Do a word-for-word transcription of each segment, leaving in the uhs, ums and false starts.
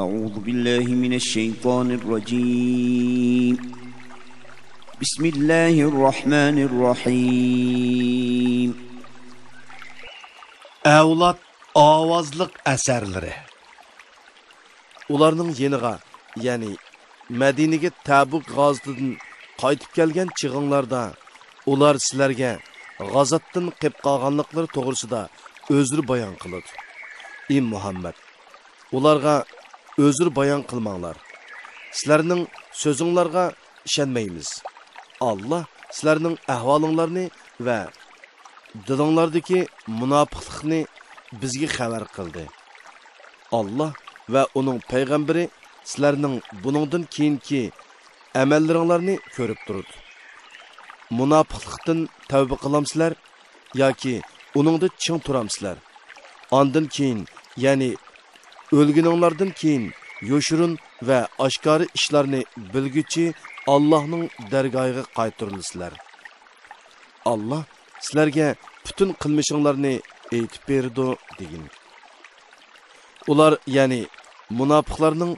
أعوذ بالله من الشيطان الرجيم. بسم الله الرحمن الرحيم. ئەۋلاد ئاۋازلىق ئەسەرلىرى. ئۇلارنىڭ يېنىغا، يەنى مەدىنىگە تەبۇك غازىتىدىن قايتىپ كەلگەن چېغىڭلاردا، ئۇلار سىلەرگە غازاتتىن قېلىپ قالغانلىقلىرى توغرىسىدا ئۆزرە بايان قىلىدۇ. ئى مۇھەممەد، ئۇلارغا ئۆزرە بايان قىلماڭلار. سىلەرنىڭ سۆزۈڭلارغا ئىشەنمەيمىز. ئاللا سىلەرنىڭ ئەھۋالىڭلارنى ۋە دىلىڭلاردىكى مۇناپىقلىقنى بىزگە خەۋەر قىلدى. ئاللا ۋە ئۇنىڭ پەيغەمبىرى سىلەرنىڭ بۇنىڭدىن كېيىنكى ئەمەللىرىڭلارنى كۆرۈپ تۇرىدۇ. مۇناپىقلىقتىن تەۋبە قىلامسىلەر ياكى ئۇنىڭدا چىڭ تۇرامسىلەر؟ ئاندىن كېيىن، يەنى ئۆلگىنىڭلاردىن كېيىن يوشۇرۇن ۋە ئاشكارا ئىشلارنى بىلگۈچى ئاللاھنىڭ دەرگاھىغا قايتۇرۇلىسىلەر. ئاللا سىلەرگە پۈتۈن قىلمىشىڭلارنى ئېيتىپ بېرىدۇ، دېگىن. ئۇلار، يەنى مۇناپىقلارنىڭ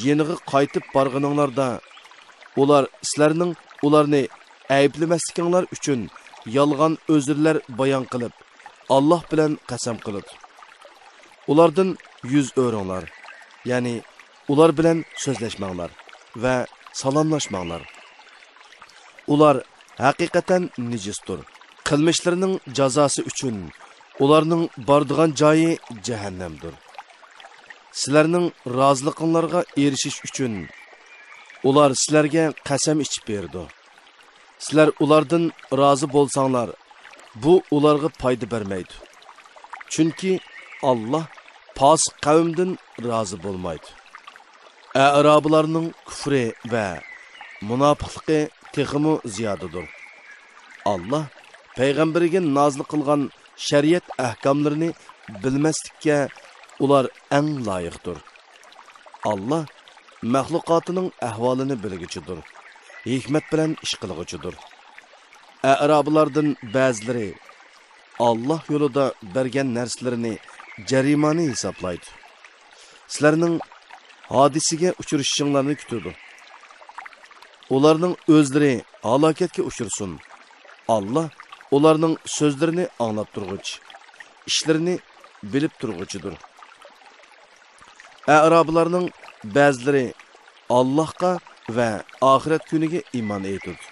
يېنىغا قايتىپ بارغىنىڭلاردا، ئۇلار سىلەرنىڭ ئۇلارنى ئەيىبلىمەسلىكىڭلار ئۈچۈن يالغان ئۆزرىلەر بايان قىلىپ، ئاللا بىلەن قەسەم قىلىدۇ. ئۇلاردىن يۈز ئۆرۈڭلار، يەنى ئۇلار بىلەن سۆزلەشمەڭلار ۋە سالاملاشماڭلار. ئۇلار ھەقىقەتەن نىجىستۇر. قىلمىشلىرىنىڭ جازاسى ئۈچۈن ئۇلارنىڭ بارىدىغان جايى جەھەننەمدۇر. سىلەرنىڭ رازىلىقىڭلارغا ئېرىشىش ئۈچۈن ئۇلار سىلەرگە قەسەم ئىچىپ بېرىدۇ. سىلەر ئۇلاردىن رازى بولساڭلار، بۇ ئۇلارغا پايدا بەرمەيدۇ. چۈنكى ئاللا پاسىق قەۋمدىن رازى بولمايدۇ. ئەئرابىلارنىڭ كۇفرى ۋە مۇناپىقلىقى تېخىمۇ زىيادىدۇر. ئاللا پەيغەمبىرىگە نازىل قىلغان شەرىئەت ئەھكاملىرىنى بىلمەسلىككە ئۇلار ئەڭ لايىقتۇر. ئاللا مەخلۇقاتىنىڭ ئەھۋالىنى بىلگۈچىدۇر، ھېكمەت بىلەن ئىش قىلغۇچىدۇر. ئەئرابىلاردىن بەزىلىرى ئاللا يولىدا بەرگەن نەرسىلىرىنى جەرىمانە ھېسابلايدۇ. سىلەرنىڭ ھادىسىگە ئۇچرىشىشىڭلارنى كۈتىدۇ. ئۇلارنىڭ ئۆزلىرى ھالاكەتكە ئۇچرىسۇن. ئاللا ئۇلارنىڭ سۆزلىرىنى ئاڭلاپ تۇرغۇچى، ئىشلىرىنى بىلىپ تۇرغۇچىدۇر. ئەئرابىلارنىڭ بەزىلىرى ئاللاھقا ۋە ئاخىرەت كۈنىگە ئىمان ئېيتىدۇ.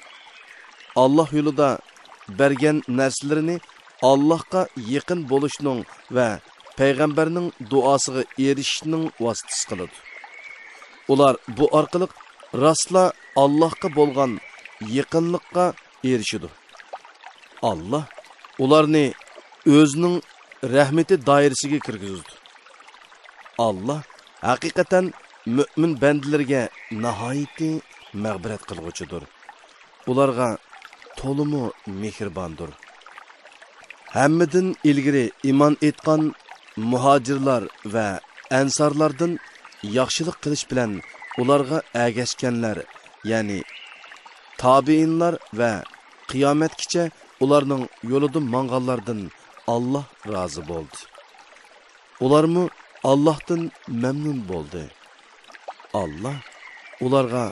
ئاللاھ يولىدا بەرگەن نەرسىلىرىنى ئاللاھقا يېقىن بولۇشنىڭ ۋە پەيغەمبەرنىڭ دۇئاسىغا ئېرىشىشنىڭ ۋاسىتىسى قىلىدۇ. ئۇلار بۇ ئارقىلىق راستلا ئاللاھقا بولغان يېقىنلىققا ئېرىشىدۇ. ئاللاھ ئۇلارنى ئۆزىنىڭ رەھمىتى دائىرىسىگە كىرگۈزىدۇ. ئاللاھ ھەقىقەتەن مۆمىن بەندىلىرىگە ناھايىتى مەغپىرەت قىلغۇچىدۇر. ئۇلارغا تولىمۇ مېھرىباندۇر. ھەممىدىن ئىلگىرى ئىمان ئېيتقان مۇھاجىرلار ۋە ئەنسارلاردىن ياخشىلىق قىلىش بىلەن ئۇلارغا ئەگەشكەنلەر، يەنى تابىئىنلار ۋە قىيامەتكىچە ئۇلارنىڭ يولىدا ماڭغانلاردىن ئاللاھ رازى بولدى. ئۇلارمۇ ئاللاھتىن مەمنۇن بولدى. ئاللاھ ئۇلارغا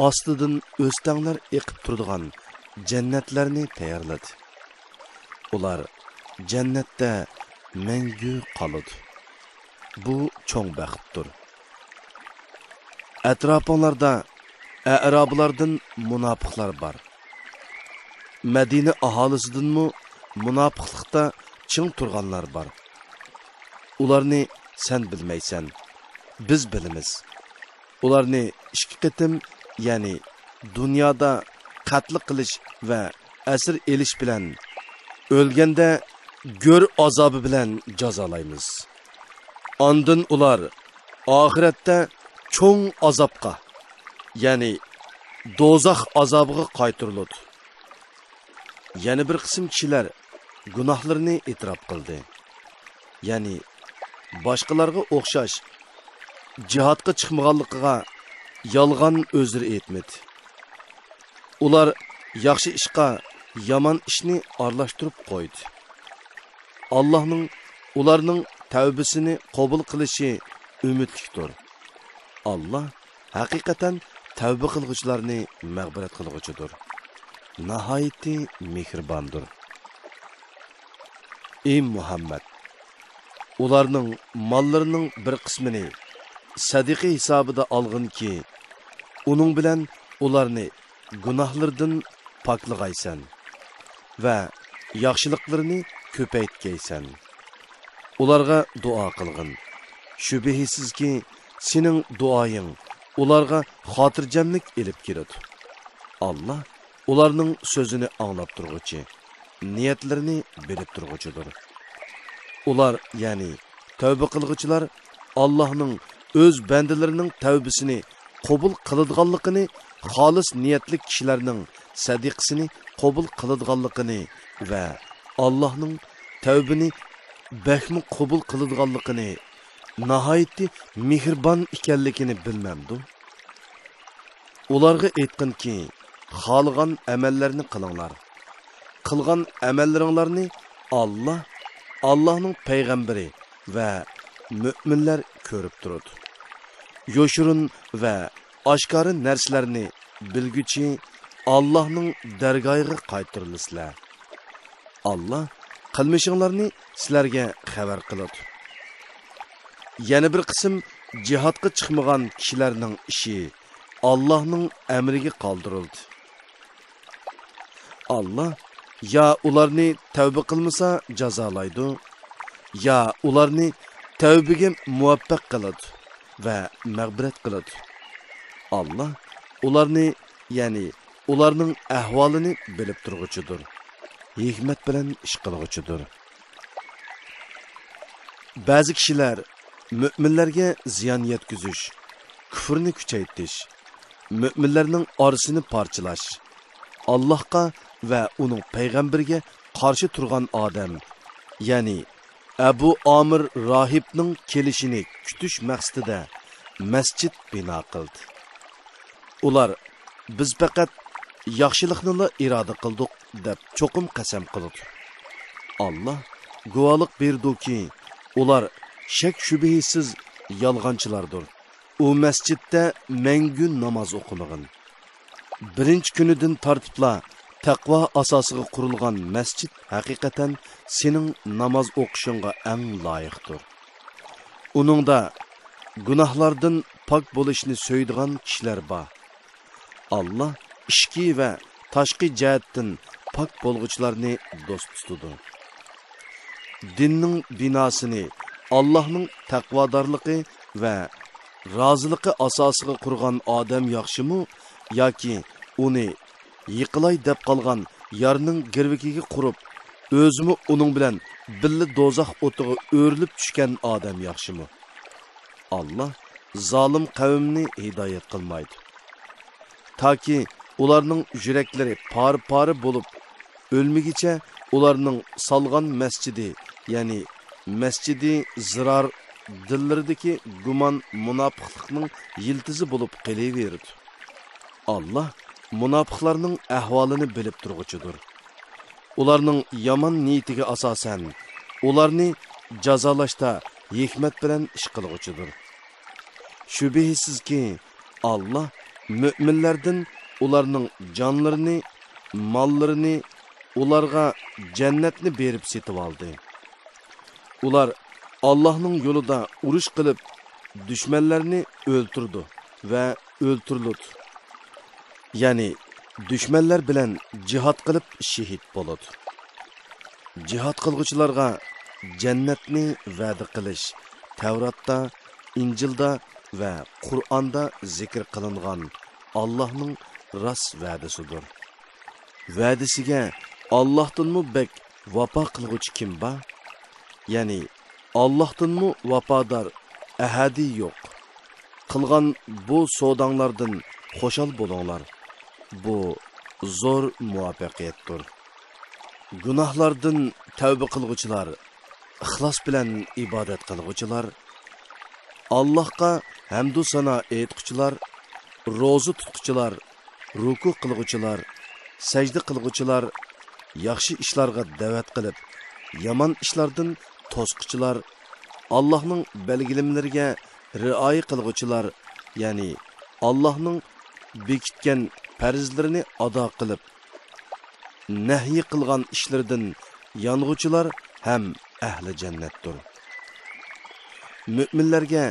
ئاستىدىن ئۆستەڭلەر ئېقىپ تۇرىدىغان جەننەتلەرنى تەييارلىدى. ئۇلار جەننەتتە مەڭگۈ قالىدۇ. بۇ چوڭ بەختتۇر. ئەتراپىڭلاردا ئەئرابىلاردىن مۇناپىقلار بار. مەدىنە ئاھالىسىدىنمۇ مۇناپىقلىقتا چىڭ تۇرغانلار بار. ئۇلارنى سەن بىلمەيسەن، بىز بىلىمىز. ئۇلارنى ئىككى قېتىم، يەنى دۇنيادا قەتل قىلىش ۋە ئەسىر ئېلىش بىلەن، ئۆلگەندە گۆر ئازابى بىلەن جازالايمىز. ئاندىن ئۇلار ئاخىرەتتە چوڭ ئازابقا، يەنى دوزاخ ئازابىغا قايتۇرۇلىدۇ. يەنە بىر قىسىم كىشىلەر گۇناھلىرىنى ئېتىراپ قىلدى. يەنى باشقىلارغا ئوخشاش جىھادقا چىقمىغانلىقىغا يالغان ئۆزرە ئېيتمىدى. ئۇلار ياخشى ئىشقا يامان ئىشنى ئارىلاشتۇرۇپ قويدى. ئاللاھنىڭ ئۇلارنىڭ تەۋبىسىنى قوبۇل قىلىشى ئۈمىدلىكتۇر. ئاللا ھەقىقەتەن تەۋبە قىلغۇچىلارنى مەغپىرەت قىلغۇچىدۇر، ناھايىتى مېھرىباندۇر. ئى مۇھەممەد! ئۇلارنىڭ ماللىرىنىڭ بىر قىسمىنى سەدىقە ھېسابىدا ئالغىنكى، ئۇنىڭ بىلەن ئۇلارنى گۇناھلىرىدىن پاكلىغايسەن ۋە ياخشىلىقلىرىنى كۆپەيتكەيسەن. ئۇلارغا دۇئا قىلغىن. شۈبھىسىزكى، سېنىڭ دۇئايىڭ ئۇلارغا خاتىرجەملىك ئېلىپ كېلىدۇ. ئاللا ئۇلارنىڭ سۆزىنى ئاڭلاپ تۇرغۇچى، نىيەتلىرىنى بىلىپ تۇرغۇچىدۇر. ئۇلار، يەنى تەۋبە قىلغۇچىلار، ئاللانىڭ ئۆز بەندىلىرىنىڭ تەۋبىسىنى قوبۇل قىلىدىغانلىقىنى، خالىس نىيەتلىك كىشىلەرنىڭ سەدىقىسىنى قوبۇل قىلىدىغانلىقىنى ۋە ئاللانىڭ تەۋبىنى بەكمۇ قوبۇل قىلىدىغانلىقىنى، ناھايىتى مېھرىبان ئىكەنلىكىنى بىلمەمدۇ؟ ئۇلارغا ئېيتقىنكى، خالىغان ئەمەللەرنى قىلىڭلار. قىلغان ئەمەللىرىڭلارنى ئاللا، ئاللانىڭ پەيغەمبىرى ۋە مۆمىنلەر كۆرۈپ تۇرىدۇ. يوشۇرۇن ۋە ئاشكارا نەرسىلەرنى بىلگۈچى ئاللانىڭ دەرگاھىغا قايتۇرۇلىسىلەر. ئاللا قىلمىشىڭلارنى سىلەرگە خەۋەر قىلىدۇ. يەنە بىر قىسىم جىھادقا چىقمىغان كىشىلەرنىڭ ئىشى ئاللانىڭ ئەمرىگە قالدۇرۇلدى. ئاللا يا ئۇلارنى تەۋبە قىلمىسا جازالايدۇ، يا ئۇلارنى تەۋبىگە مۇۋەپپەق قىلىدۇ ۋە مەغپىرەت قىلىدۇ. ئاللا ئۇلارنى، يەنى ئۇلارنىڭ ئەھۋالىنى بىلىپ تۇرغۇچىدۇر، ھېكمەت بىلەن ئىش قىلغۇچىدۇر. بەزى كىشىلەر مۆمىنلەرگە زىيان يەتكۈزۈش، كۇفرنى كۈچەيتىش، مۆمىنلەرنىڭ ئارىسىنى پارچىلاش، ئاللاھقا ۋە ئۇنىڭ پەيغەمبىرىگە قارشى تۇرغان ئادەم، يەنى ئەبۇ ئامىر راھىبنىڭ كېلىشىنى كۈتۈش مەقسىتىدە مەسچىت بىنا قىلدى. ئۇلار، «بىز پەقەت ياخشىلىقنىلا ئىرادە قىلدۇق» دەپ چوقۇم قەسەم قىلىدۇ. ئاللا گۇۋاھلىق بېرىدۇكى، ئۇلار شەك-شۈبھىسىز يالغانچىلاردۇر. ئۇ مەسچىتتە مەڭگۈ ناماز ئوقۇمىغىن. بىرىنچى كۈنىدىن تارتىپلا تەقۋا ئاساسىغا قۇرۇلغان مەسچىت ھەقىقەتەن سېنىڭ ناماز ئوقۇشۇڭغا ئەڭ لايىقتۇر. ئۇنىڭدا گۇناھلاردىن پاك بولۇشنى سۆيىدىغان كىشىلەر بار. ئاللا ئىچكى ۋە تاشقى جەھەتتىن پاك بولغۇچىلارنى دوست تۇتىدۇ. دىننىڭ بىناسىنى ئاللانىڭ تەقۋادارلىقى ۋە رازىلىقى ئاساسىغا قۇرغان ئادەم ياخشىمۇ ياكى ئۇنى يىقىلاي دەپ قالغان يارنىڭ گىرۋىكىگە قۇرۇپ، ئۆزىمۇ ئۇنىڭ بىلەن بىللە دوزاخ ئوتىغا ئۆرۈلۈپ چۈشكەن ئادەم ياخشىمۇ؟ ئاللا زالىم قەۋمنى ھىدايەت قىلمايدۇ. تاكى ئۇلارنىڭ يۈرەكلىرى پارە-پارە بولۇپ ئۆلمىگۈچە ئۇلارنىڭ سالغان مەسچىتى، يەنى مەسچىتى زىرار، دىللىرىدىكى گۇمان مۇناپىقلىقنىڭ يىلتىزى بولۇپ قېلىۋېرىدۇ. ئاللا مۇناپىقلارنىڭ ئەھۋالىنى بىلىپ تۇرغۇچىدۇر. ئۇلارنىڭ يامان نىيىتىگە ئاساسەن، ئۇلارنى جازالاشتا ھېكمەت بىلەن ئىش قىلغۇچىدۇر. شۈبھىسىزكى، ئاللا مۆمىنلەردىن ئۇلارنىڭ جانلىرىنى، ماللىرىنى، ئۇلارغا جەننەتنى بېرىپ سېتىۋالدى. ئۇلار ئاللانىڭ يولىدا ئۇرۇش قىلىپ، دۈشمەنلەرنى ئۆلتۈرىدۇ ۋە ئۆلتۈرۈلىدۇ. يەنى دۈشمەنلەر بىلەن جىھاد قىلىپ شېھىت بولىدۇ. جىھاد قىلغۇچىلارغا جەننەتنى ۋەدە قىلىش تەۋراتتا، ئىنجىلدا ۋە قۇرئاندا زىكىر قىلىنغان ئاللانىڭ راست ۋەدىسىدۇر. ۋەدىسىگە ئاللاھتىنمۇ بەك ۋاپا قىلغۇچى كىم بار؟ يەنى ئاللاھتىنمۇ ۋاپادار ئەھەدى يوق. قىلغان بۇ سوداڭلاردىن خۇشال بولۇڭلار. بۇ زور مۇۋەپپەقىيەتتۇر. گۇناھلاردىن تەۋبە قىلغۇچىلار، ئىخلاس بىلەن ئىبادەت قىلغۇچىلار، ئاللاھقا ھەمدۇ سانا ئېيتقۇچىلار، روزا تۇتقۇچىلار، رۇكۇ قىلغۇچىلار، سەجدە قىلغۇچىلار، ياخشى ئىشلارغا دەۋەت قىلىپ، يامان ئىشلاردىن توسقۇچىلار، ئاللاھنىڭ بەلگىلىمىلىرىگە رىئايە قىلغۇچىلار، يەنى ئاللاھنىڭ بېكىتكەن پەرزلىرىنى ئادا قىلىپ، نەھيى قىلغان ئىشلىرىدىن يانغۇچىلار ھەم ئەھلى جەننەتتۇر. مۆمىنلەرگە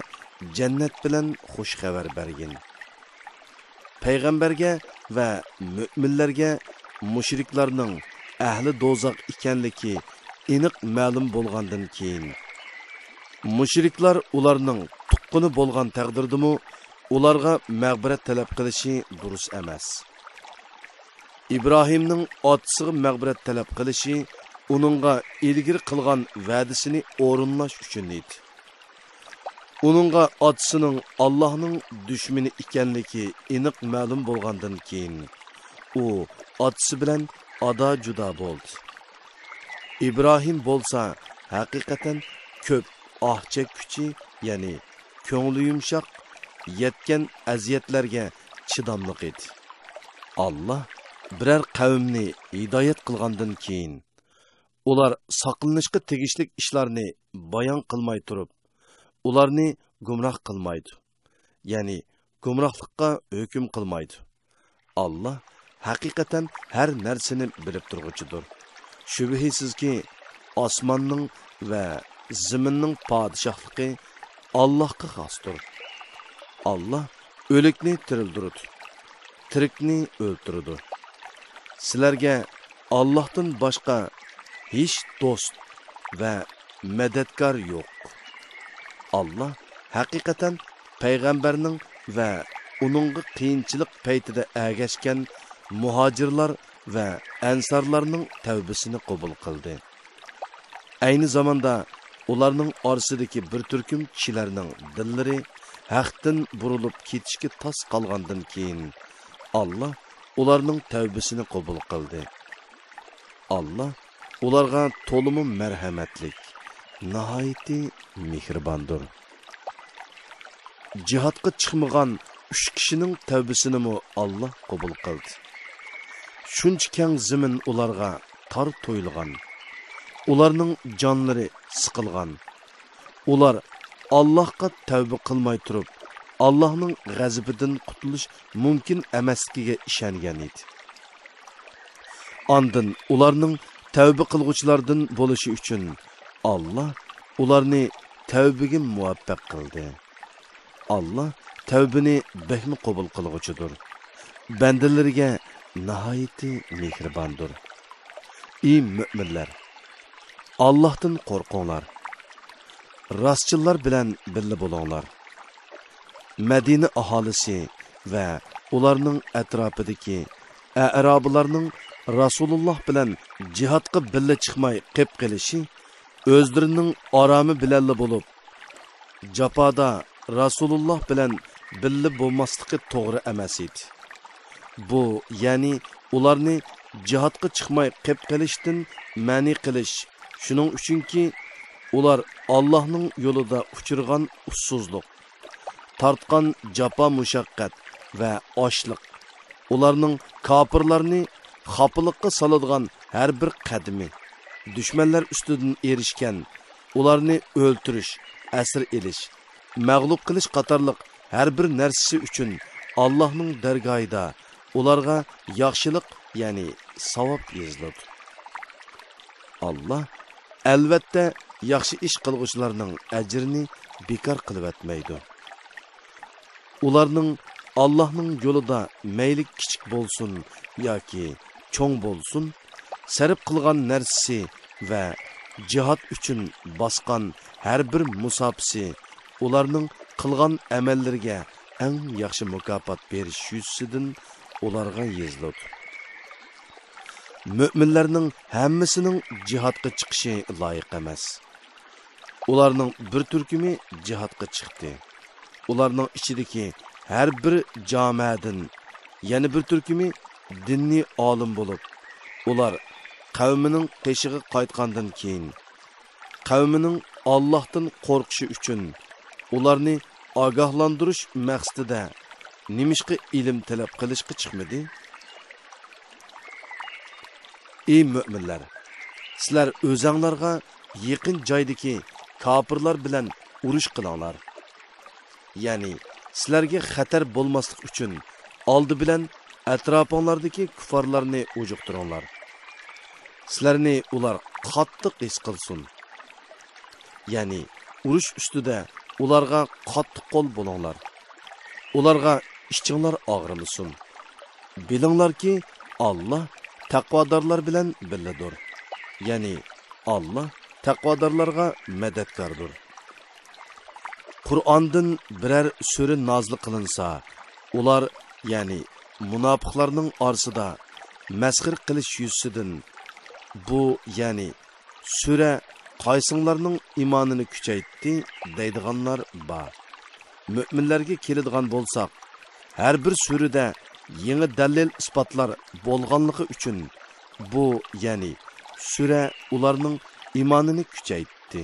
جەننەت بىلەن خۇش خەۋەر بەرگىن. پەيغەمبەرگە ۋە مۆمىنلەرگە مۇشرىكلارنىڭ ئەھلى دوزاخ ئىكەنلىكى ئېنىق مەلۇم بولغاندىن كېيىن، مۇشرىكلار ئۇلارنىڭ تۇغقىنى بولغان تەقدىردىمۇ، ئۇلارغا مەغپىرەت تەلەپ قىلىشى دۇرۇس ئەمەس. ئىبراھىمنىڭ ئاتىسىغا مەغپىرەت تەلەپ قىلىشى ئۇنىڭغا ئىلگىرى قىلغان ۋەدىسىنى ئورۇنلاش ئۈچۈن ئىدى. ئۇنىڭغا ئاتىسىنىڭ ئاللاھنىڭ دۈشمىنى ئىكەنلىكى ئېنىق مەلۇم بولغاندىن كېيىن، ئۇ ئاتىسى بىلەن ئادا-جۇدا بولدى. ئىبراھىم بولسا ھەقىقەتەن كۆپ ئاھ چەككۈچى، يەنى كۆڭلى يۇمشاق، يەتكەن ئەزىيەتلەرگە چىداملىق ئىدى. ئاللا بىرەر قەۋمنى ھىدايەت قىلغاندىن كېيىن، ئۇلار ساقلىنىشقا تېگىشلىك ئىشلارنى بايان قىلماي تۇرۇپ، ئۇلارنى گۇمراھ قىلمايدۇ، يەنى گۇمراھلىققا ھۆكۈم قىلمايدۇ. ئاللا ھەقىقەتەن ھەر نەرسىنى بىلىپ تۇرغۇچىدۇر. شۈبھىسىزكى، ئاسماننىڭ ۋە زېمىننىڭ پادىشاھلىقى ئاللاھقا خاستۇر. ئاللا ئۆلۈكنى تىرىلدۈرىدۇ، تىرىكنى ئۆلتۈرىدۇ. سىلەرگە ئاللاھتىن باشقا ھېچ دوست ۋە مەدەتكار يوق. ئاللا ھەقىقەتەن پەيغەمبەرنىڭ ۋە ئۇنىڭغا قىيىنچىلىق پەيتىدە ئەگەشكەن مۇھاجىرلار ۋە ئەنسارلارنىڭ تەۋبىسىنى قوبۇل قىلدى. ئەينى زاماندا ئۇلارنىڭ ئارىسىدىكى بىر تۈركۈم كىشىلەرنىڭ دىللىرى ھەقتىن بۇرۇلۇپ كېتىشكە تاس قالغاندىن كېيىن، ئاللا ئۇلارنىڭ تەۋبىسىنى قوبۇل قىلدى. ئاللا ئۇلارغا تولىمۇ مەرھەمەتلىك، ناھايىتى مېھرىباندۇر. جىھادقا چىقمىغان ئۈچ كىشىنىڭ تەۋبىسىنىمۇ ئاللا قوبۇل قىلدى. شۇنچە كەڭ زېمىن ئۇلارغا تار تۇيۇلغان. ئۇلارنىڭ جانلىرى سىقىلغان. ئۇلار ئاللاھقا تەۋبە قىلماي تۇرۇپ، ئاللاھنىڭ غەزىپىدىن قۇتۇلۇش مۇمكىن ئەمەسلىكىگە ئىشەنگەن ئىدى. ئاندىن ئۇلارنىڭ تەۋبە قىلغۇچىلاردىن بولۇشى ئۈچۈن ئاللا ئۇلارنى تەۋبىگە مۇۋەپپەق قىلدى. ئاللا تەۋبىنى بەكمۇ قوبۇل قىلغۇچىدۇر. بەندىلىرىگە ناھايىتى مېھرىباندۇر. ئى مۆمىنلەر! ئاللاھتىن قورقۇڭلار. راستچىللار بىلەن بىللە بولۇڭلار. مەدىنە ئاھالىسى ۋە ئۇلارنىڭ ئەتراپىدىكى ئەئرابىلارنىڭ رەسۇلۇللاھ بىلەن جىھادقا بىللە چىقماي قېپ قېلىشى ئۆزلىرىنىڭ ئارامى بىلەنلا بولۇپ، جاپادا رەسۇلۇللاھ بىلەن بىللە بولماسلىقى توغرا ئەمەس ئىدى. بۇ، يەنى ئۇلارنى جىھادقا چىقماي قېپ قېلىشتىن مەنئى قىلىش، شۇنىڭ ئۈچۈنكى، ئۇلار ئاللاھنىڭ يولىدا ئۇچرىغان ئۇسسۇزلۇق، تارتقان جاپا-مۇشەققەت ۋە ئاچلىق، ئۇلارنىڭ كاپىرلارنى خاپىلىققا سالىدىغان ھەر بىر قەدىمى، دۈشمەنلەر ئۈستىدىن ئېرىشكەن، ئۇلارنى ئۆلتۈرۈش، ئەسىر ئېلىش، مەغلۇپ قىلىش قاتارلىق ھەر بىر نەرسىسى ئۈچۈن ئاللاھنىڭ دەرگاھىدا ئۇلارغا ياخشىلىق، يەنى ساۋاب يېزىلىدۇ. ئاللا، ئەلۋەتتە، ياخشى ئىش قىلغۇچىلارنىڭ ئەجرىنى بىكار قىلىۋەتمەيدۇ. ئۇلارنىڭ ئاللاھنىڭ يولىدا مەيلى كىچىك بولسۇن ياكى چوڭ بولسۇن، سەرپ قىلغان نەرسىسى ۋە جىھاد ئۈچۈن باسقان ھەر بىر مۇساپىسى ئۇلارنىڭ قىلغان ئەمەللىرىگە ئەڭ ياخشى مۇكاپات بېرىش يۈزىسىدىن ئۇلارغا يېزىلىدۇ. مۆمىنلەرنىڭ ھەممىسىنىڭ جىھادقا چىقىشى لايىق ئەمەس. ئۇلارنىڭ بىر تۈركۈمى جىھادقا چىقتى. ئۇلارنىڭ ئىچىدىكى ھەر بىر جامەدىن يەنە بىر تۈركۈمى دىنىي ئالىم بولۇپ، ئۇلار قەۋمىنىڭ قېشىغا قايتقاندىن كېيىن، قەۋمىنىڭ ئاللاھتىن قورقۇشى ئۈچۈن ئۇلارنى ئاگاھلاندۇرۇش مەقسىتىدە نېمىشقا ئىلىم تەلەپ قىلىشقا چىقمىدى؟ ئى مۆمىنلەر! سىلەر ئۆزەڭلارغا يېقىن جايدىكى كاپىرلار بىلەن ئۇرۇش قىلىڭلار. يەنى سىلەرگە خەتەر بولماسلىق ئۈچۈن، ئالدى بىلەن ئەتراپىڭلاردىكى كۇففارلارنى ئۇجۇقتۇرۇڭلار. سىلەرنى ئۇلار قاتتىق ھېس قىلسۇن. يەنى ئۇرۇش ئۈستىدە ئۇلارغا قاتتىق قول بولۇڭلار. ئۇلارغا ئىچىڭلار ئاغرىمىسۇن. بىلىڭلاركى، ئاللا تەقۋادارلار بىلەن بىللىدۇر. يەنى ئاللا تەقۋادارلارغا مەدەتكاردۇر. قۇرئاندىن بىرەر سۈرە نازىل قىلىنسا، ئۇلار، يەنى مۇناپىقلارنىڭ ئارىسىدا مەسخىرە قىلىش يۈزىسىدىن، بۇ، يەنى سۈرە قايسىڭلارنىڭ ئىمانىنى كۈچەيتتى دەيدىغانلار بار. مۆمىنلەرگە كېلىدىغان بولساق، ھەر بىر سۈرىدە يېڭى دەلىل-ئىسپاتلار بولغانلىقى ئۈچۈن، بۇ، يەنى سۈرە ئۇلارنىڭ ئىمانىنى كۈچەيتتى.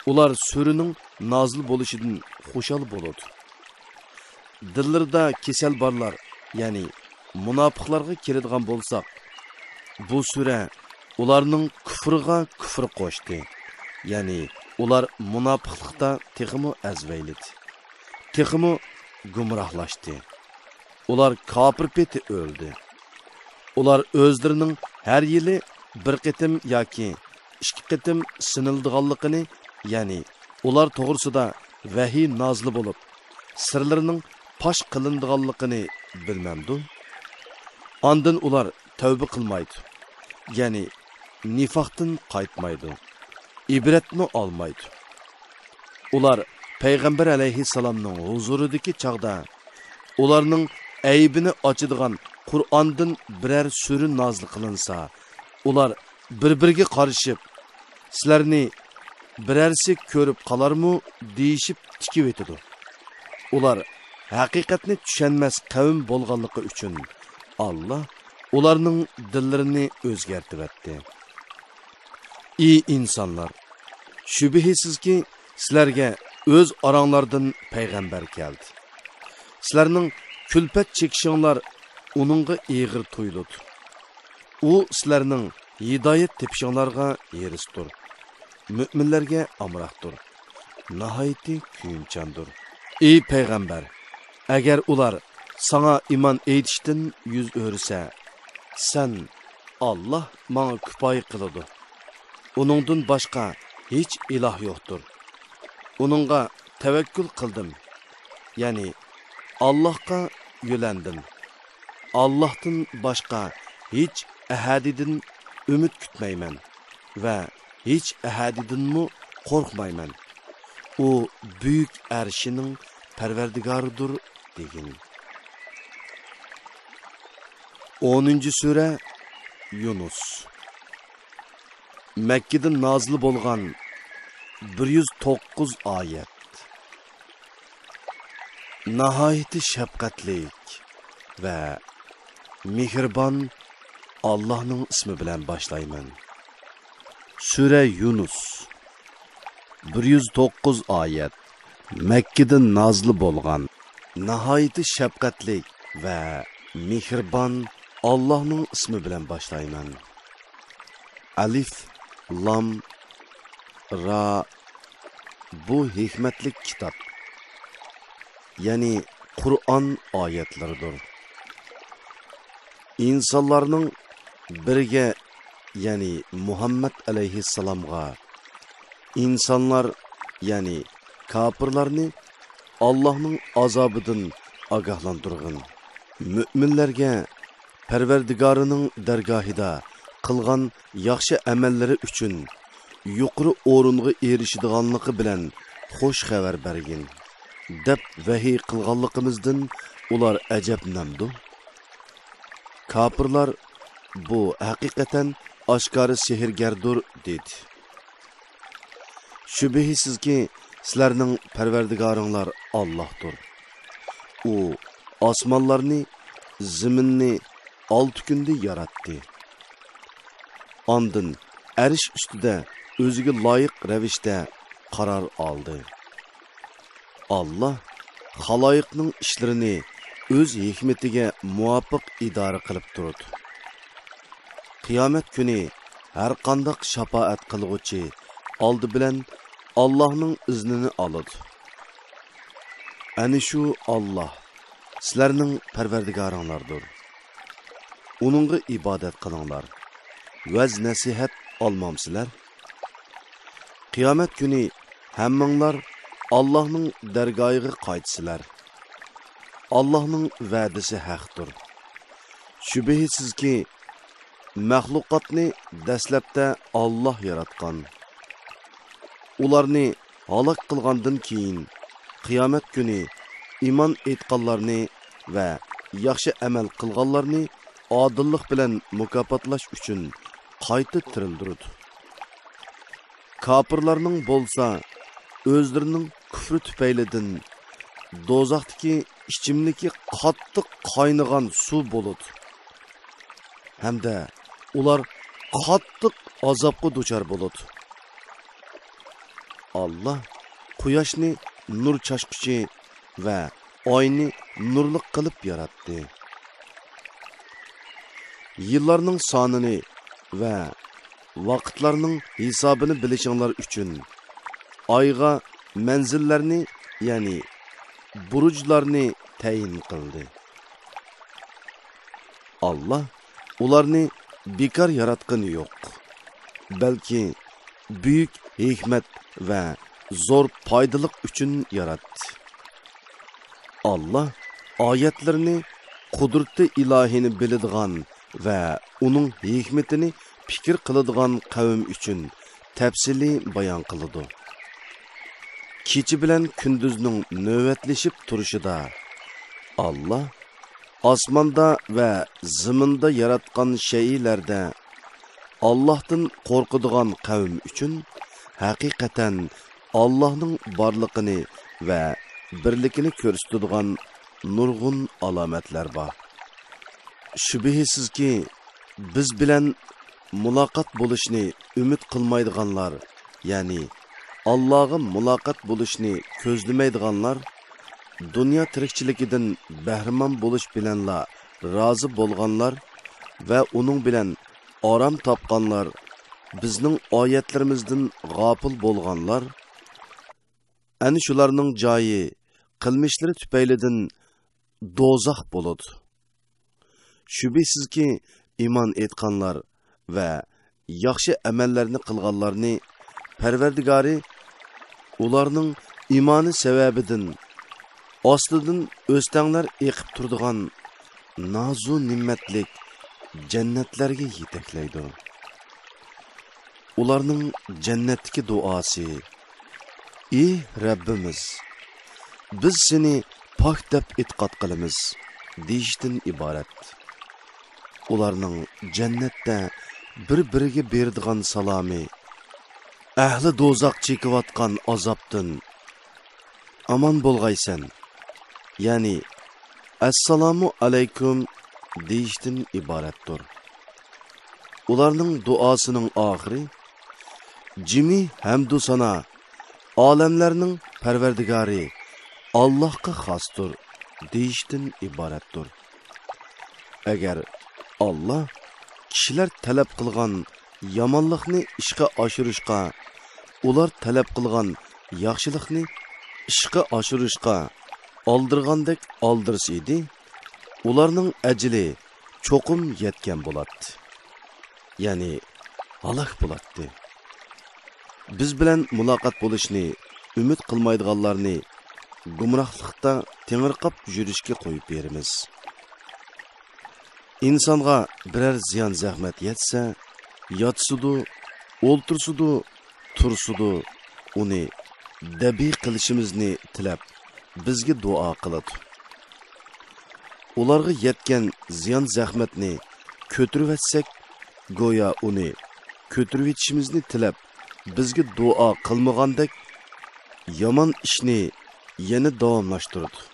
ئۇلار سۈرىنىڭ نازىل بولۇشىدىن خۇشال بولىدۇ. دىللىرىدا كېسەل بارلار، يەنى مۇناپىقلارغا كېلىدىغان بولساق، بۇ سۈرە ئۇلارنىڭ كۇفرىغا كۇفر قوشتى. يەنى ئۇلار مۇناپىقلىقتا تېخىمۇ ئەزۋەيلىدى. تېخىمۇ گۇمراھلاشتى. ئۇلار كاپىر پېتى ئۆلدى. ئۇلار ئۆزلىرىنىڭ ھەر يىلى بىر قېتىم ياكى ئىككى قېتىم سىنىلىدىغانلىقىنى، يەنى ئۇلار توغرىسىدا ۋەھىي نازىل بولۇپ، سىرلىرىنىڭ پاش قىلىنىدىغانلىقىنى بىلمەمدۇ؟ ئاندىن ئۇلار تەۋبە قىلمايدۇ، يەنى نىفاقتىن قايتمايدۇ، ئىبرەتمۇ ئالمايدۇ. ئۇلار پەيغەمبەر ئەلەيھىسسالامنىڭ ھۇزۇرىدىكى چاغدا، ئۇلارنىڭ ئەيىبىنى ئاچىدىغان قۇرئاندىن بىرەر سۈرە نازىل قىلىنسا، ئۇلار بىر-بىرىگە قارىشىپ، سىلەرنى بىرەرسى كۆرۈپ قالارمۇ دېيىشىپ تىكىۋېتىدۇ. ئۇلار ھەقىقەتنى چۈشەنمەس قەۋم بولغانلىقى ئۈچۈن، ئاللا ئۇلارنىڭ دىللىرىنى ئۆزگەرتىۋەتتى. ئى ئىنسانلار! شۈبھىسىزكى، سىلەرگە ئۆز ئاراڭلاردىن پەيغەمبەر كەلدى. سىلەرنىڭ كۈلپەت چېكىشىڭلار ئۇنىڭغا ئېغىر تۇيۇلىدۇ. ئۇ سىلەرنىڭ ھىدايەت تېپىشىڭلارغا ھېرىستۇر. مۆمىنلەرگە ئامراقتۇر. ناھايىتى كۆيۈمچاندۇر. ئى پەيغەمبەر! ئەگەر ئۇلار ساڭا ئىمان ئېيتىشتىن يۈز ئۆرۈسە، سەن، ئاللا ماڭا كۇپايە قىلىدۇ. ئۇنىڭدىن باشقا ھېچ ئىلاھ يوقتۇر. ئۇنىڭغا تەۋەككۈل قىلدىم، يەنى ئاللاھقا يۆلەندىم. ئاللاھتىن باشقا ھېچ ئەھەدىدىن ئۈمىد كۈتمەيمەن ۋە ھېچ ئەھەدىدىنمۇ قورقمايمەن. ئۇ بۈيۈك ئەرشىنىڭ پەرۋەردىگارىدۇر دېگىن. ئونىنچى سۈرە، يۇنۇس. مەككىدىن نازىل بولغان بىر يۈز توققۇز ئايەت. ناھايىتى شەپقەتلىك ۋە مېھرىبان ئاللاھنىڭ ئىسمى بىلەن باشلايمەن. سۈرە يۇنۇس. بىر يۈز توققۇز ئايەت. مەككىدىن نازىل بولغان. ناھايىتى شەپقەتلىك ۋە مېھرىبان ئاللاھنىڭ ئىسمى بىلەن باشلايمەن. ئەلىف، لام، را. بۇ ھېكمەتلىك كىتاب، يەنى قۇرئان ئايەتلىرىدۇر. ئىنسانلارنىڭ بىرىگە، يەنى مۇھەممەد ئەلەيھىسسالامغا، ئىنسانلار، يەنى كاپىرلارنى ئاللاھنىڭ ئازابىدىن ئاگاھلاندۇرغىن. مۆمىنلەرگە پەرۋەردىگارىنىڭ دەرگاھىدا قىلغان ياخشى ئەمەللىرى ئۈچۈن يۇقىرى ئورۇنغا ئېرىشىدىغانلىقى بىلەن خۇش خەۋەر بەرگىن، دەپ ۋەھىي قىلغانلىقىمىزدىن ئۇلار ئەجەبلىنەمدۇ؟ كاپىرلار، بۇ ھەقىقەتەن ئاشكارا سېھىرگەردۇر، دېدى. شۈبھىسىزكى، سىلەرنىڭ پەرۋەردىگارىڭلار ئاللاھتۇر. ئۇ ئاسمانلارنى، زېمىننى ئالتە كۈندە ياراتتى. ئاندىن ئەرش ئۈستىدە ئۆزىگە لايىق رەۋىشتە قارار ئالدى. ئاللا خالايىقنىڭ ئىشلىرىنى ئۆز ھېكمىتىگە مۇۋاپىق ئىدارە قىلىپ تۇرىدۇ. قىيامەت كۈنى ھەرقانداق شاپائەت قىلغۇچى ئالدى بىلەن ئاللاھنىڭ ئىزنىنى ئالىدۇ. ئەنە شۇ ئاللاھ سىلەرنىڭ پەرۋەردىگارىڭلاردۇر. ئۇنىڭغا ئىبادەت قىلىڭلار. ۋەز-نەسىھەت ئالمامسىلەر؟ قىيامەت كۈنى ھەممىڭلار ئاللاھنىڭ دەرگاھىغا قايتىسىلەر. ئاللاھنىڭ ۋەدىسى ھەقتۇر. شۈبھىسىزكى، مەخلۇقاتنى دەسلەپتە ئاللاھ ياراتقان. ئۇلارنى ھالاك قىلغاندىن كېيىن، قىيامەت كۈنى ئىمان ئېيتقانلارنى ۋە ياخشى ئەمەل قىلغانلارنى ئادىللىق بىلەن مۇكاپاتلاش ئۈچۈن قايتا تىرىلدۈرىدۇ. كاپىرلارنىڭ بولسا ئۆزلىرىنىڭ كۇفرى تۈپەيلىدىن دوزاختىكى ئىچىملىكى قاتتىق قاينىغان سۇ بولىدۇ ھەمدە ئۇلار قاتتىق ئازابقا دۇچار بولىدۇ. ئاللاھ قۇياشنى نۇر چاچقۇچى ۋە ئاينى نۇرلۇق قىلىپ ياراتتى. يىللارنىڭ سانىنى ۋە ۋاقىتلارنىڭ ھېسابىنى بىلىشىڭلار ئۈچۈن ئايغا مەنزىللەرنى، يەنى بۇرۇجلارنى تەيىن قىلدى. ئاللاھ ئۇلارنى بىكار ياراتقىنى يوق، بەلكى بۈيۈك ھېكمەت ۋە زور پايدىلىق ئۈچۈن ياراتتى. ئاللاھ ئايەتلىرىنى، قۇدرىتى ئىلاھىنى بىلىدىغان ۋە ئۇنىڭ ھېكمىتىنى پىكىر قىلىدىغان قەۋم ئۈچۈن تەپسىلىي بايان قىلىدۇ. كېچە بىلەن كۈندۈزنىڭ نۆۋەتلىشىپ تۇرۇشىدا ئاللاھ ئاسماندا ۋە زېمىندا ياراتقان شەيئىلەردە ئاللاھتىن قورقىدىغان قەۋم ئۈچۈن ھەقىقەتەن ئاللاھنىڭ بارلىقىنى ۋە بىرلىكىنى كۆرسىتىدىغان نۇرغۇن ئالامەتلەر بار. شۈبھىسىزكى، بىز بىلەن مۇلاقات بولۇشنى ئۈمىد قىلمايدىغانلار، يەنى ئاللاغا مۇلاقات بولۇشنى كۆزلىمەيدىغانلار، دۇنيا تىرىكچىلىكىدىن بەھرىمەن بولۇش بىلەنلا رازى بولغانلار ۋە ئۇنىڭ بىلەن ئارام تاپقانلار، بىزنىڭ ئايەتلىرىمىزدىن غاپىل بولغانلار، ئەنە شۇلارنىڭ جايى، قىلمىشلىرى تۈپەيلىدىن دوزاخ بولىدۇ. شۈبھىسىزكى، ئىمان ئېيتقانلار ۋە ياخشى ئەمەللەرنى قىلغانلارنى پەرۋەردىگارى ئۇلارنىڭ ئىمانى سەۋەبىدىن ئاستىدىن ئۆستەڭلەر ئېقىپ تۇرىدىغان نازۇ نېمەتلىك جەننەتلەرگە يېتەكلەيدۇ. ئۇلارنىڭ جەننەتتىكى دۇئاسى، ئى رەببىمىز، بىز سېنى پاك دەپ ئېتىقاد قىلىمىز، دېيىشتىن ئىبارەت. ئۇلارنىڭ جەننەتتە بىر-بىرىگە بېرىدىغان سالامى، ئەھلى دوزاخ چېكىۋاتقان ئازابتىن ئامان بولغايسەن، يەنى ئەسسالامۇ ئەلەيكۇم دېيىشتىن ئىبارەتتۇر. ئۇلارنىڭ دۇئاسىنىڭ ئاخىرى، جىمى ھەمدۇ سانا ئالەملەرنىڭ پەرۋەردىگارى ئاللاھقا خاستۇر دېيىشتىن ئىبارەتتۇر. ئەگەر ئاللاھ كىشىلەر تەلەپ قىلغان يامانلىقنى ئىشقا ئاشۇرۇشقا، ئۇلار تەلەپ قىلغان ياخشىلىقنى ئىشقا ئاشۇرۇشقا ئالدىرغاندەك ئالدىرسا ئىدى، ئۇلارنىڭ ئەجىلى چوقۇم يەتكەن بولاتتى. يەنى ھالاك بولاتتى. بىز بىلەن مۇلاقات بولۇشنى ئۈمىد قىلمايدىغانلارنى گۇمراھلىقتا تېڭىرقاپ يۈرۈشكە قويۇپ بېرىمىز. ئىنسانغا بىرەر زىيان-زەخمەت يەتسە، ياتسىدۇ، ئولتۇرسىدۇ، تۇرسىدۇ، ئۇنى دەبىي قىلىشىمىزنى تىلەپ، بىزگە دۇئا قىلىدۇ. ئۇلارغا يەتكەن زىيان-زەخمەتنى كۆتۈرۈۋەتسەك، گويا ئۇنى كۆتۈرۈۋېتىشىمىزنى تىلەپ، بىزگە دۇئا قىلمىغاندەك، يامان ئىشنى يەنە داۋاملاشتۇرىدۇ.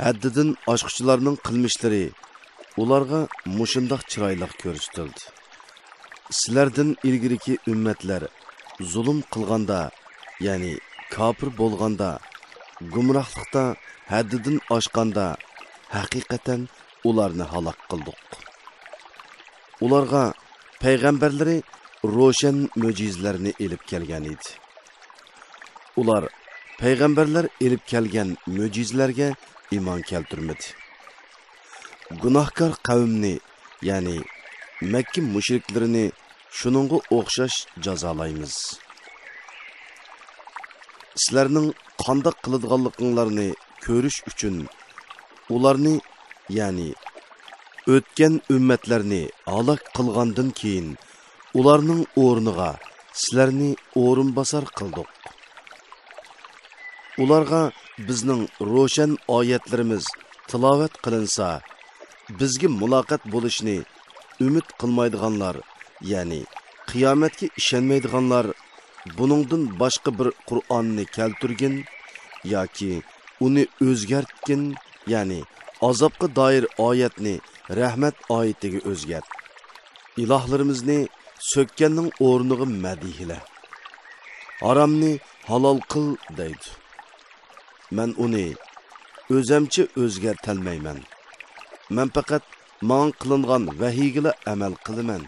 ھەددىدىن ئاشقۇچىلارنىڭ قىلمىشلىرى ئۇلارغا مۇشۇنداق چىرايلىق كۆرسىتىلدى. سىلەردىن ئىلگىرىكى ئۈممەتلەر زۇلۇم قىلغاندا، يەنى كاپىر بولغاندا، گۇمراھلىقتا ھەددىدىن ئاشقاندا، ھەقىقەتەن ئۇلارنى ھالاك قىلدۇق. ئۇلارغا پەيغەمبەرلىرى روشەن مۆجىزىلەرنى ئېلىپ كەلگەن ئىدى. ئۇلار پەيغەمبەرلەر ئېلىپ كەلگەن مۆجىزىلەرگە ئىمان كەلتۈرمىدى. گۇناھكار قەۋمنى، يەنى مەككە مۇشرىكلىرىنى شۇنىڭغا ئوخشاش جازالايمىز. سىلەرنىڭ قانداق قىلىدىغانلىقىڭلارنى كۆرۈش ئۈچۈن ئۇلارنى، يەنى ئۆتكەن ئۈممەتلەرنى ھالاك قىلغاندىن كېيىن، ئۇلارنىڭ ئورنىغا سىلەرنى ئورۇنباسار قىلدۇق. ئۇلارغا بىزنىڭ روشەن ئايەتلىرىمىز تىلاۋەت قىلىنسا، بىزگە مۇلاقات بولۇشنى ئۈمىد قىلمايدىغانلار، يەنى قىيامەتكە ئىشەنمەيدىغانلار، بۇنىڭدىن باشقا بىر قۇرئاننى كەلتۈرگىن ياكى ئۇنى ئۆزگەرتكىن، يەنى ئازابقا دائىر ئايەتنى رەھمەت ئايىتىگە ئۆزگەرت. ئىلاھلىرىمىزنى سۆككەننىڭ ئورنىغا مەدھىيلە. ھارامنى ھالال قىل دەيدۇ. مەن ئۇنى ئۆزەمچە ئۆزگەرتەلمەيمەن. مەن پەقەت ماڭا قىلىنغان ۋەھىيگىلا ئەمەل قىلىمەن.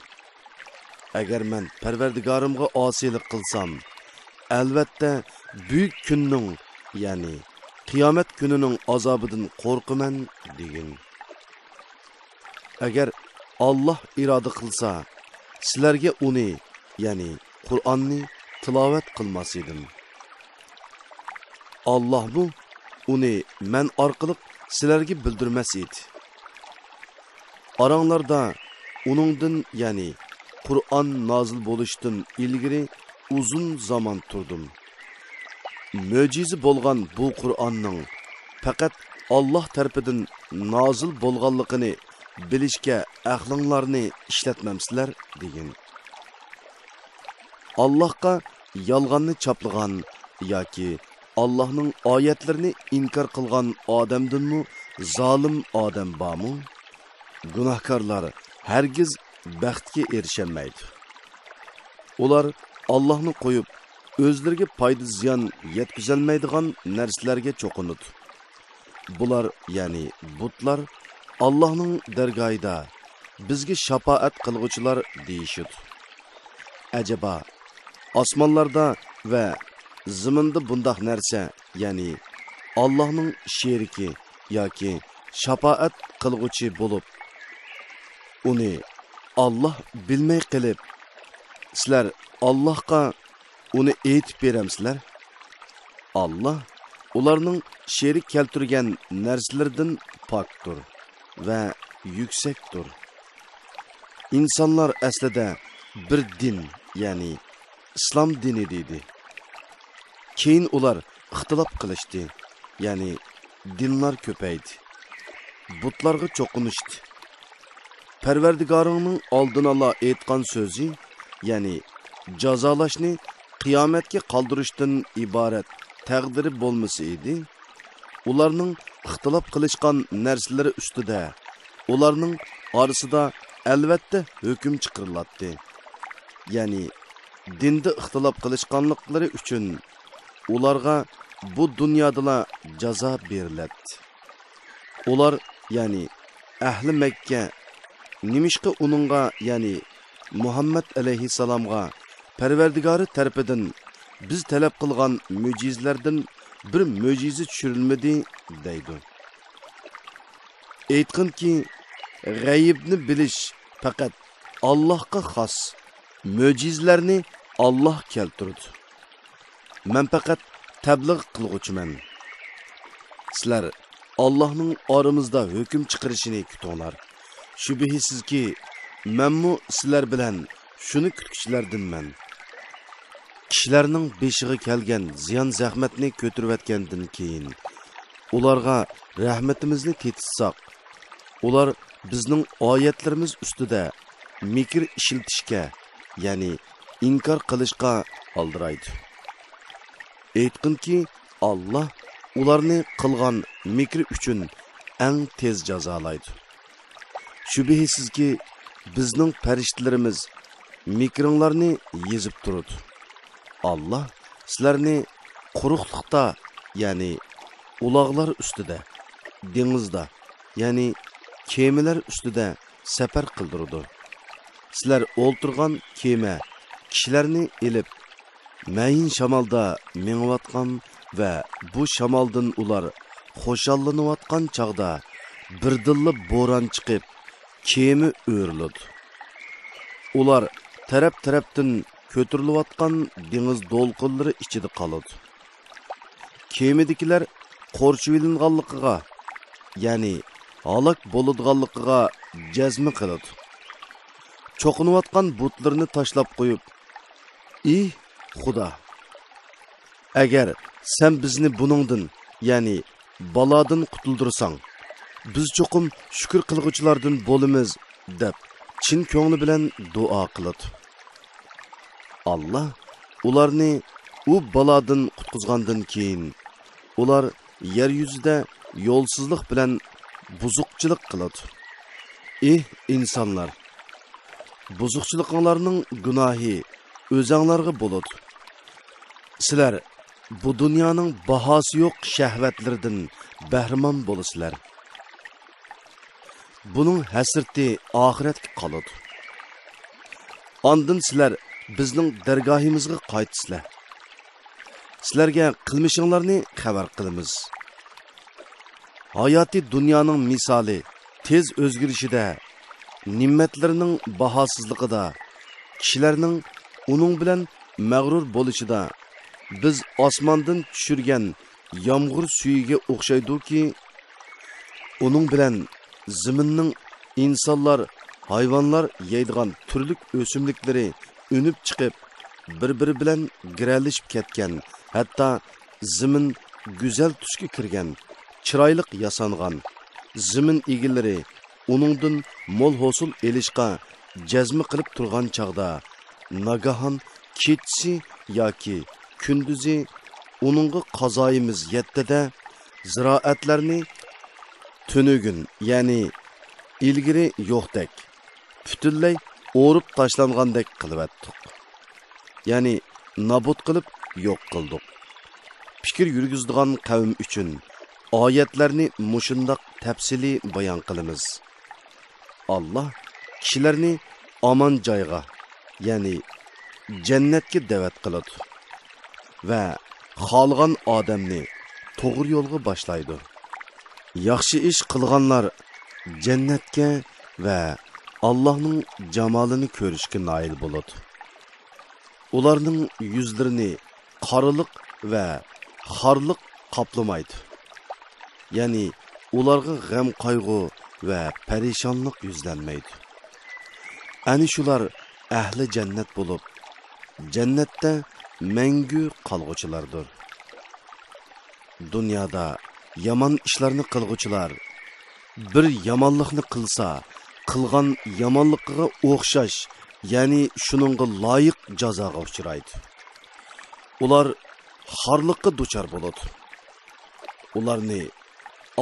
ئەگەر مەن پەرۋەردىگارىمغا ئاسىيلىق قىلسام، ئەلۋەتتە بۈيۈك كۈننىڭ، يەنى قىيامەت كۈنىنىڭ ئازابىدىن قورقىمەن دېگىن. ئەگەر ئاللاھ ئىرادە قىلسا، سىلەرگە ئۇنى، يەنى قۇرئاننى تىلاۋەت قىلماس ئىدىم. ئاللاھمۇ ئۇنى مەن ئارقىلىق سىلەرگە بىلدۈرمەس ئىدى. ئاراڭلاردا ئۇنىڭدىن، يەنى قۇرئان نازىل بولۇشتىن ئىلگىرى ئۇزۇن زامان تۇردۇم. مۆجىزە بولغان بۇ قۇرئاننىڭ پەقەت ئاللاھ تەرىپىدىن نازىل بولغانلىقىنى بىلىشكە ئەقلىڭلارنى ئىشلەتمەمسىلەر؟ دېگىن. ئاللاھقا يالغاننى چاپلىغان ياكى ئاللاھنىڭ ئايەتلىرىنى ئىنكار قىلغان ئادەمدىنمۇ زالىم ئادەم بارمۇ؟ گۇناھكارلار ھەرگىز بەختكە ئېرىشەلمەيدۇ. ئۇلار ئاللاھنى قويۇپ، ئۆزلىرىگە پايدا-زىيان يەتكۈزەلمەيدىغان نەرسىلەرگە چوقۇنىدۇ. بۇلار، يەنى بۇتلار، ئاللاھنىڭ دەرگاھىدا بىزگە شاپائەت قىلغۇچىلار دېيىشىدۇ. ئەجەبا، ئاسمانلاردا ۋە زېمىندا بۇنداق نەرسە، يەنى ئاللاھنىڭ شېرىكى ياكى شاپائەت قىلغۇچى بولۇپ، ئۇنى ئاللاھ بىلمەي قېلىپ، سىلەر ئاللاھقا ئۇنى ئېيتىپ بېرەمسىلەر؟ ئاللاھ ئۇلارنىڭ شېرىك كەلتۈرگەن نەرسىلىرىدىن پاكتۇر ۋە يۈكسەكتۇر. ئىنسانلار ئەسلىدە بىر دىن، يەنى ئىسلام دىنىدا ئىدى. كېيىن ئۇلار ئىختىلاپ قىلىشتى، يەنى دىنلار كۆپەيدى. بۇتلارغا چوقۇنۇشتى. پەرۋەردىگارىڭنىڭ ئالدىنئالا ئېيتقان سۆزى، يەنى جازالاشنى قىيامەتكە قالدۇرۇشتىن ئىبارەت تەقدىرى بولمىسا ئىدى، ئۇلارنىڭ ئىختىلاپ قىلىشقان نەرسىلىرى ئۈستىدە ئۇلارنىڭ ئارىسىدا ئەلۋەتتە ھۆكۈم چىقىرىلاتتى. يەنى دىندا ئىختىلاپ قىلىشقانلىقلىرى ئۈچۈن ئۇلارغا بۇ دۇنيادىلا جازا بېرىلەتتى. ئۇلار، يەنى ئەھلى مەككە، نېمىشقا ئۇنىڭغا، يەنى مۇھەممەد ئەلەيھىسسالامغا پەرۋەردىگارى تەرىپىدىن بىز تەلەپ قىلغان مۆجىزىلەردىن بىر مۆجىزە چۈشۈرۈلمىدى؟ دەيدۇ. ئېيتقىنكى، غەيىبنى بىلىش پەقەت ئاللاھقا خاس. مۆجىزىلەرنى ئاللاھ كەلتۈرىدۇ. مەن پەقەت تەبلىغ قىلغۇچىمەن. سىلەر ئاللاھنىڭ ئارىمىزدا ھۆكۈم چىقىرىشىنى كۈتۈڭلار. شۈبھىسىزكى، مەنمۇ سىلەر بىلەن شۇنى كۈتكۈچىلەردىنمەن. كىشىلەرنىڭ بېشىغا كەلگەن زىيان-زەخمەتنى كۆتۈرۈۋەتكەندىن كېيىن، ئۇلارغا رەھمىتىمىزنى تېتىتساق، ئۇلار بىزنىڭ ئايەتلىرىمىز ئۈستىدە مىكىر ئىشلىتىشكە، يەنى ئىنكار قىلىشقا ئالدىرايدۇ. ئېيتقىنكى، ئاللاھ ئۇلارنى قىلغان مىكرى ئۈچۈن ئەڭ تېز جازالايدۇ. شۈبھىسىزكى، بىزنىڭ پەرىشتىلىرىمىز مىكرىڭلارنى يېزىپ تۇرىدۇ. ئاللاھ سىلەرنى قۇرۇقلۇقتا، يەنى ئۇلاغلار ئۈستىدە، دېڭىزدا، يەنى كېمىلەر ئۈستىدە سەپەر قىلدۇرىدۇ. سىلەر ئولتۇرغان كېمە كىشىلەرنى ئېلىپ، مەيىن شامالدا مېڭىۋاتقان ۋە بۇ شامالدىن ئۇلار خۇشاللىنىۋاتقان چاغدا بىردىنلا بوران چىقىپ، كېمە ئۆرۈلىدۇ. ئۇلار تەرەپ-تەرەپتىن كۆتۈرۈلۈۋاتقان دېڭىز دولقۇنلىرى ئىچىدە قالىدۇ. كېمىدىكىلەر قورشىۋېلىنغانلىقىغا، يەنى ھالاك بولىدىغانلىقىغا جەزمە قىلىدۇ. چوقۇنۇۋاتقان بۇتلىرىنى تاشلاپ قويۇپ، ئى خۇدا! ئەگەر سەن بىزنى بۇنىڭدىن، يەنى بالادىن قۇتۇلدۇرساڭ، بىز چوقۇم شۈكۈر قىلغۇچىلاردىن بولىمىز، دەپ چىن كۆڭلى بىلەن دۇئا قىلىدۇ. ئاللا ئۇلارنى ئۇ بالادىن قۇتقۇزغاندىن كېيىن، ئۇلار يەر يۈزىدە يولسىزلىق بىلەن بۇزۇقچىلىق قىلىدۇ. ئېھ ئىنسانلار! بۇزۇقچىلىقىڭلارنىڭ گۇناھى ئۆزەڭلارغا بولىدۇ. سىلەر بۇ دۇنيانىڭ باھاسى يوق شەھۋەتلىرىدىن بەھرىمەن بولىسىلەر. بۇنىڭ ھەسرىتى ئاخىرەتكە قالىدۇ. ئاندىن سىلەر بىزنىڭ دەرگاھىمىزغا قايتىسىلەر. سىلەرگە قىلمىشىڭلارنى خەۋەر قىلىمىز. ھاياتىي دۇنيانىڭ مىسالى تېز ئۆزگىرىشىدە، نېمەتلىرىنىڭ باھاسىزلىقىدا، كىشىلەرنىڭ ئۇنىڭ بىلەن مەغرۇر بولۇشىدا، بىز ئاسماندىن چۈشۈرگەن يامغۇر سۈيىگە ئوخشايدۇكى، ئۇنىڭ بىلەن زېمىننىڭ ئىنسانلار، ھايۋانلار يەيدىغان تۈرلۈك ئۆسۈملۈكلىرى ئۈنۈپ چىقىپ، بىر-بىرى بىلەن گىرەلىشىپ كەتكەن، ھەتتا زېمىن گۈزەل تۈسكە كىرگەن، چىرايلىق ياسانغان، زېمىن ئىگىلىرى ئۇنىڭدىن مول ھوسۇل ئېلىشقا جەزمە قىلىپ تۇرغان چاغدا، ناگاھان كېچىسى ياكى كۈندۈزى ئۇنىڭغا قازايىمىز يەتتىدە، زىرائەتلەرنى تۈنۈگۈن، يەنى ئىلگىرى يوقتەك، پۈتۈنلەي ئورۇپ تاشلانغاندەك قىلىۋەتتۇق. يەنى نابۇت قىلىپ يوق قىلدۇق. پىكىر يۈرگۈزىدىغان قەۋم ئۈچۈن ئايەتلەرنى مۇشۇنداق تەپسىلىي بايان قىلىمىز. ئاللا كىشىلەرنى ئامان جايغا، يەنى جەننەتكە دەۋەت قىلىدۇ ۋە خالىغان ئادەمنى توغرا يولغا باشلايدۇ. ياخشى ئىش قىلغانلار جەننەتكە ۋە ئاللاھنىڭ جامالىنى كۆرۈشكە نائىل بولىدۇ. ئۇلارنىڭ يۈزلىرىنى قارىلىق ۋە خارلىق قاپلىمايدۇ. يەنى ئۇلارغا غەم-قايغۇ ۋە پەرىشانلىق يۈزلەنمەيدۇ. ئەنە شۇلار ئەھلى جەننەت بولۇپ، جەننەتتە مەڭگۈ قالغۇچىلاردۇر. دۇنيادا يامان ئىشلارنى قىلغۇچىلار بىر يامانلىقنى قىلسا، قىلغان يامانلىقىغا ئوخشاش، يەنى شۇنىڭغا لايىق جازاغا ئۇچرايدۇ. ئۇلار خارلىققا دۇچار بولىدۇ. ئۇلارنى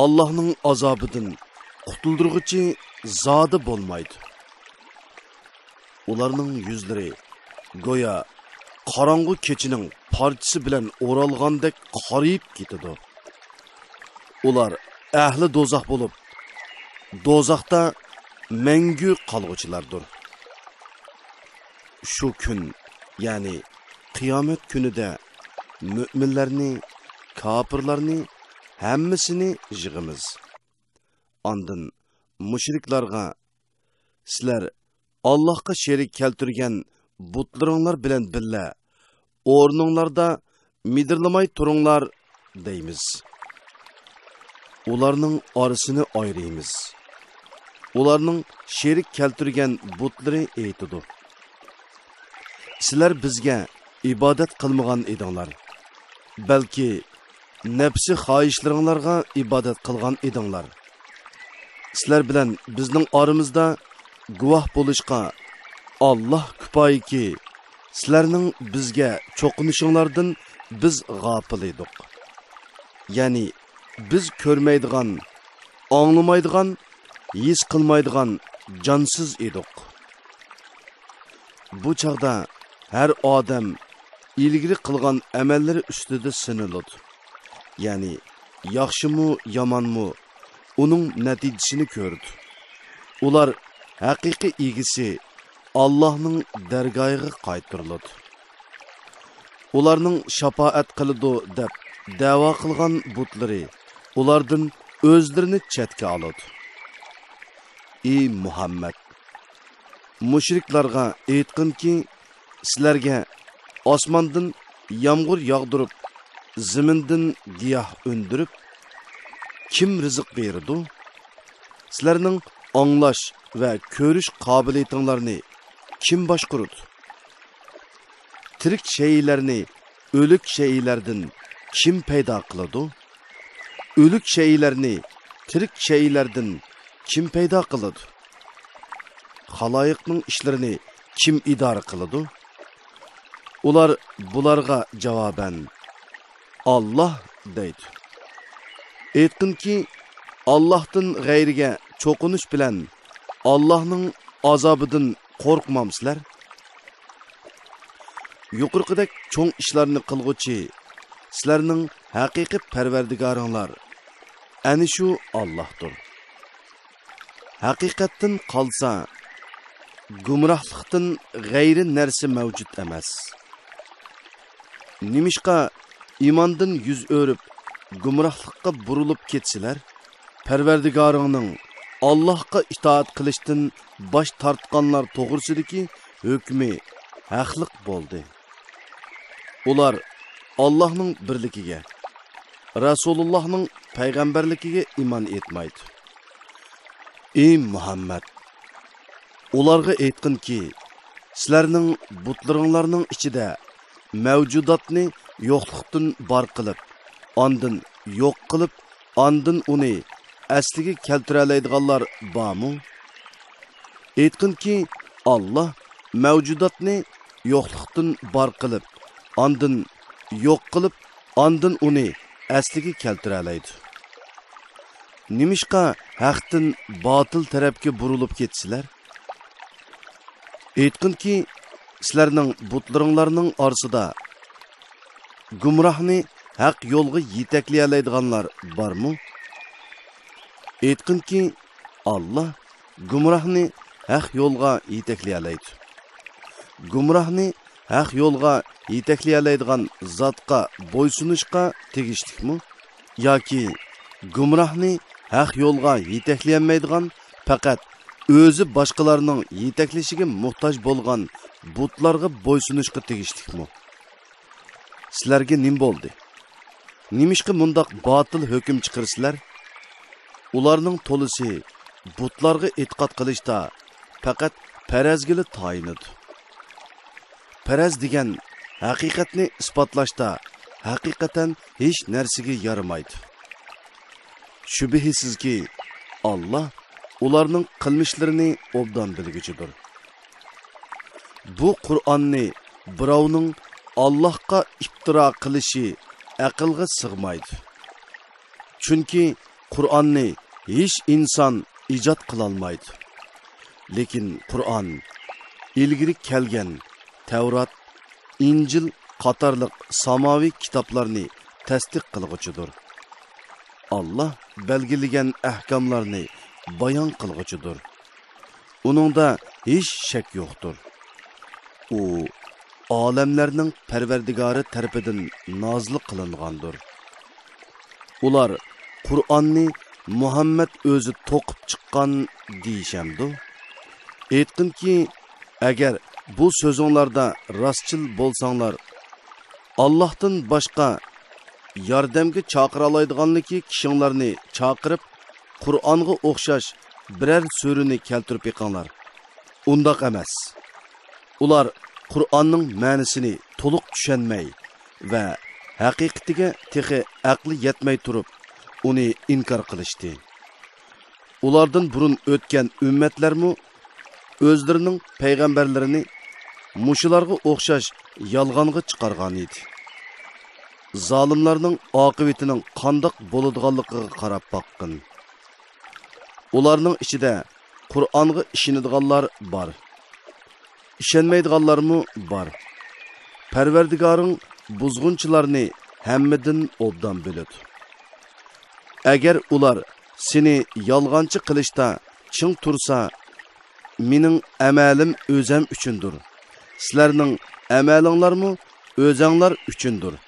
ئاللاھنىڭ ئازابىدىن قۇتۇلدۇرغۇچى زادى بولمايدۇ. ئۇلارنىڭ يۈزلىرى گويا قاراڭغۇ كېچىنىڭ پارچىسى بىلەن ئورالغاندەك قارىيىپ كېتىدۇ. ئۇلار ئەھلى دوزاخ بولۇپ، دوزاختا مەڭگۈ قالغۇچىلاردۇر. شۇ كۈن، يەنى قىيامەت كۈنىدە مۆمىنلەرنى، كاپىرلارنى، ھەممىسىنى يىغىمىز. ئاندىن مۇشرىكلارغا، سىلەر ئاللاھقا شېرىك كەلتۈرگەن بۇتلىرىڭلار بىلەن بىللە ئورنۇڭلاردا مىدىرلىماي تۇرۇڭلار، دەيمىز. ئۇلارنىڭ ئارىسىنى ئايرىيمىز. ئۇلارنىڭ شېرىك كەلتۈرگەن بۇتلىرى ئېيتىدۇ، سىلەر بىزگە ئىبادەت قىلمىغان ئىدىڭلار، بەلكى نەپسى خاھىشلىرىڭلارغا ئىبادەت قىلغان ئىدىڭلار. سىلەر بىلەن بىزنىڭ ئارىمىزدا گۇۋاھ بولۇشقا ئاللاھ كۇپايىكى، سىلەرنىڭ بىزگە چوقۇنۇشۇڭلاردىن بىز غاپىل ئىدۇق. يەنى بىز كۆرمەيدىغان، ئاڭلىمايدىغان، ھېس قىلمايدىغان جانسىز ئىدۇق. بۇ چاغدا ھەر ئادەم ئىلگىرى قىلغان ئەمەللىرى ئۈستىدە سىنىلىدۇ. يەنى ياخشىمۇ، يامانمۇ، ئۇنىڭ نەتىجىسىنى كۆرىدۇ. ئۇلار ھەقىقىي ئىگىسى ئاللاھنىڭ دەرگاھىغا قايتۇرۇلىدۇ. ئۇلارنىڭ شاپائەت قىلىدۇ دەپ دەۋا قىلغان بۇتلىرى ئۇلاردىن ئۆزلىرىنى چەتكە ئالىدۇ. ئى مۇھەممەد! مۇشرىكلارغا ئېيتقىنكى، سىلەرگە ئاسماندىن يامغۇر ياغدۇرۇپ، زېمىندىن گىياھ ئۈندۈرۈپ، كىم رىزىق بېرىدۇ؟ سىلەرنىڭ ئاڭلاش ۋە كۆرۈش قابىلىيىتىڭلارنى كىم باشقۇرىدۇ؟ تىرىك شەيئىلەرنى ئۆلۈك شەيئىلەردىن كىم پەيدا قىلىدۇ؟ ئۆلۈك شەيئىلەرنى تىرىك شەيئىلەردىن كىم پەيدا قىلىدۇ؟ خالايىقنىڭ ئىشلىرىنى كىم ئىدارە قىلىدۇ؟ ئۇلار بۇلارغا جاۋابەن، «ئاللاھ» دەيدۇ. ئېيتقىنكى، ئاللاھتىن غەيرىگە چوقۇنۇش بىلەن ئاللاھنىڭ ئازابىدىن قورقمامسىلەر؟ يۇقىرىقىدەك چوڭ ئىشلارنى قىلغۇچى سىلەرنىڭ ھەقىقىي پەرۋەردىگارىڭلار ئەنە شۇ ئاللاھتۇر. ھەقىقەتتىن قالسا، گۇمراھلىقتىن غەيرىي نەرسە مەۋجۇت ئەمەس. نېمىشقا ئىماندىن يۈز ئۆرۈپ، گۇمراھلىققا بۇرۇلۇپ كەتسىلەر؟ پەرۋەردىگارىڭنىڭ ئاللاھقا ئىتائەت قىلىشتىن باش تارتقانلار توغرىسىدىكى ھۆكمى ھەقلىق بولدى. ئۇلار ئاللاھنىڭ بىرلىكىگە، رەسۇلۇللاھنىڭ پەيغەمبەرلىكىگە ئىمان ئېيتمايدۇ. ئى مۇھەممەد! ئۇلارغا ئېيتقىنكى، سىلەرنىڭ بۇتلىرىڭلارنىڭ ئىچىدە مەۋجۇداتنى يوقلۇقتىن بار قىلىپ، ئاندىن يوق قىلىپ، ئاندىن ئۇنى ئەسلىگە كەلتۈرەلەيدىغانلار بارمۇ؟ ئېيتقىنكى، ئاللاھ مەۋجۇداتنى يوقلۇقتىن بار قىلىپ، ئاندىن يوق قىلىپ، ئاندىن ئۇنى ئەسلىگە كەلتۈرەلەيدۇ. نېمىشقا ھەقتىن باتىل تەرەپكە بۇرۇلۇپ كېتىسىلەر؟ ئېيتقىنكى، سىلەرنىڭ بۇتلىرىڭلارنىڭ ئارىسىدا گۇمراھنى ھەق يولغا يېتەكلىيەلەيدىغانلار بارمۇ؟ ئېيتقىنكى، ئاللاھ گۇمراھنى ھەق يولغا يېتەكلىيەلەيدۇ. گۇمراھنى ھەق يولغا يېتەكلىيەلەيدىغان زاتقا بويسۇنۇشقا تېگىشلىكمۇ؟ ياكى گۇمراھنى ھەق يولغا يېتەكلىيەلمەيدىغان، پەقەت ئۆزى باشقىلارنىڭ يېتەكلىشىگە موھتاج بولغان بۇتلارغا بويسۇنۇشقا تېگىشلىكمۇ؟ سىلەرگە نېمە بولدى؟ نېمىشقا مۇنداق باتىل ھۆكۈم چىقىرىسىلەر؟ ئۇلارنىڭ تولىسى بۇتلارغا ئېتىقاد قىلىشتا پەقەت پەرەزگىلا تايىنىدۇ. پەرەز دېگەن ھەقىقەتنى ئىسپاتلاشتا ھەقىقەتەن ھېچ نەرسىگە يارىمايدۇ. شۈبھىسىزكى، ئاللاھ ئۇلارنىڭ قىلمىشلىرىنى ئوبدان بىلگۈچىدۇر. بۇ قۇرئاننى بىراۋنىڭ ئاللاھقا ئىپتىرا قىلىشى ئەقىلگە سىغمايدۇ. چۈنكى قۇرئاننى ھېچ ئىنسان ئىجاد قىلالمايدۇ. لېكىن قۇرئان ئىلگىرى كەلگەن تەۋرات، ئىنجىل قاتارلىق ساماۋى كىتابلارنى تەستىق قىلغۇچىدۇر. ئاللاھ بەلگىلىگەن ئەھكاملارنى بايان قىلغۇچىدۇر. ئۇنىڭدا ھېچ شەك يوقتۇر. ئۇ ئالەملەرنىڭ پەرۋەردىگارى تەرىپىدىن نازىل قىلىنغاندۇر. ئۇلار قۇرئاننى مۇھەممەد ئۆزى توقۇپ چىققان دېيىشەمدۇ؟ ئېيتقىنكى، ئەگەر بۇ سۆزۈڭلاردا راستچىل بولساڭلار، ئاللاھتىن باشقا ياردەمگە چاقىرالايدىغانلىكى كىشىڭلارنى چاقىرىپ، قۇرئانغا ئوخشاش بىرەر سۈرىنى كەلتۈرۈپ بېقىڭلار. ئۇنداق ئەمەس. ئۇلار قۇرئاننىڭ مەنىسىنى تولۇق چۈشەنمەي ۋە ھەقىقىتىگە تېخى ئەقلى يەتمەي تۇرۇپ، ئۇنى ئىنكار قىلىشتى. ئۇلاردىن بۇرۇن ئۆتكەن ئۈممەتلەرمۇ ئۆزلىرىنىڭ پەيغەمبەرلىرىنى مۇشۇلارغا ئوخشاش يالغانغا چىقارغانىدى. زالىملارنىڭ ئاقىۋىتىنىڭ قانداق بولىدىغانلىقىغا قاراپ باققىن. ئۇلارنىڭ ئىچىدە قۇرئانغا ئىشىنىدىغانلار بار. ئىشەنمەيدىغانلارمۇ بار. پەرۋەردىگارىڭ بۇزغۇنچىلارنى ھەممىدىن ئوبدان بىلىدۇ. ئەگەر ئۇلار سېنى يالغانچى قىلىشتا چىڭ تۇرسا، مېنىڭ ئەمەلىم ئۆزەم ئۈچۈندۇر. سىلەرنىڭ ئەمەلىڭلارمۇ ئۆزەڭلار ئۈچۈندۇر.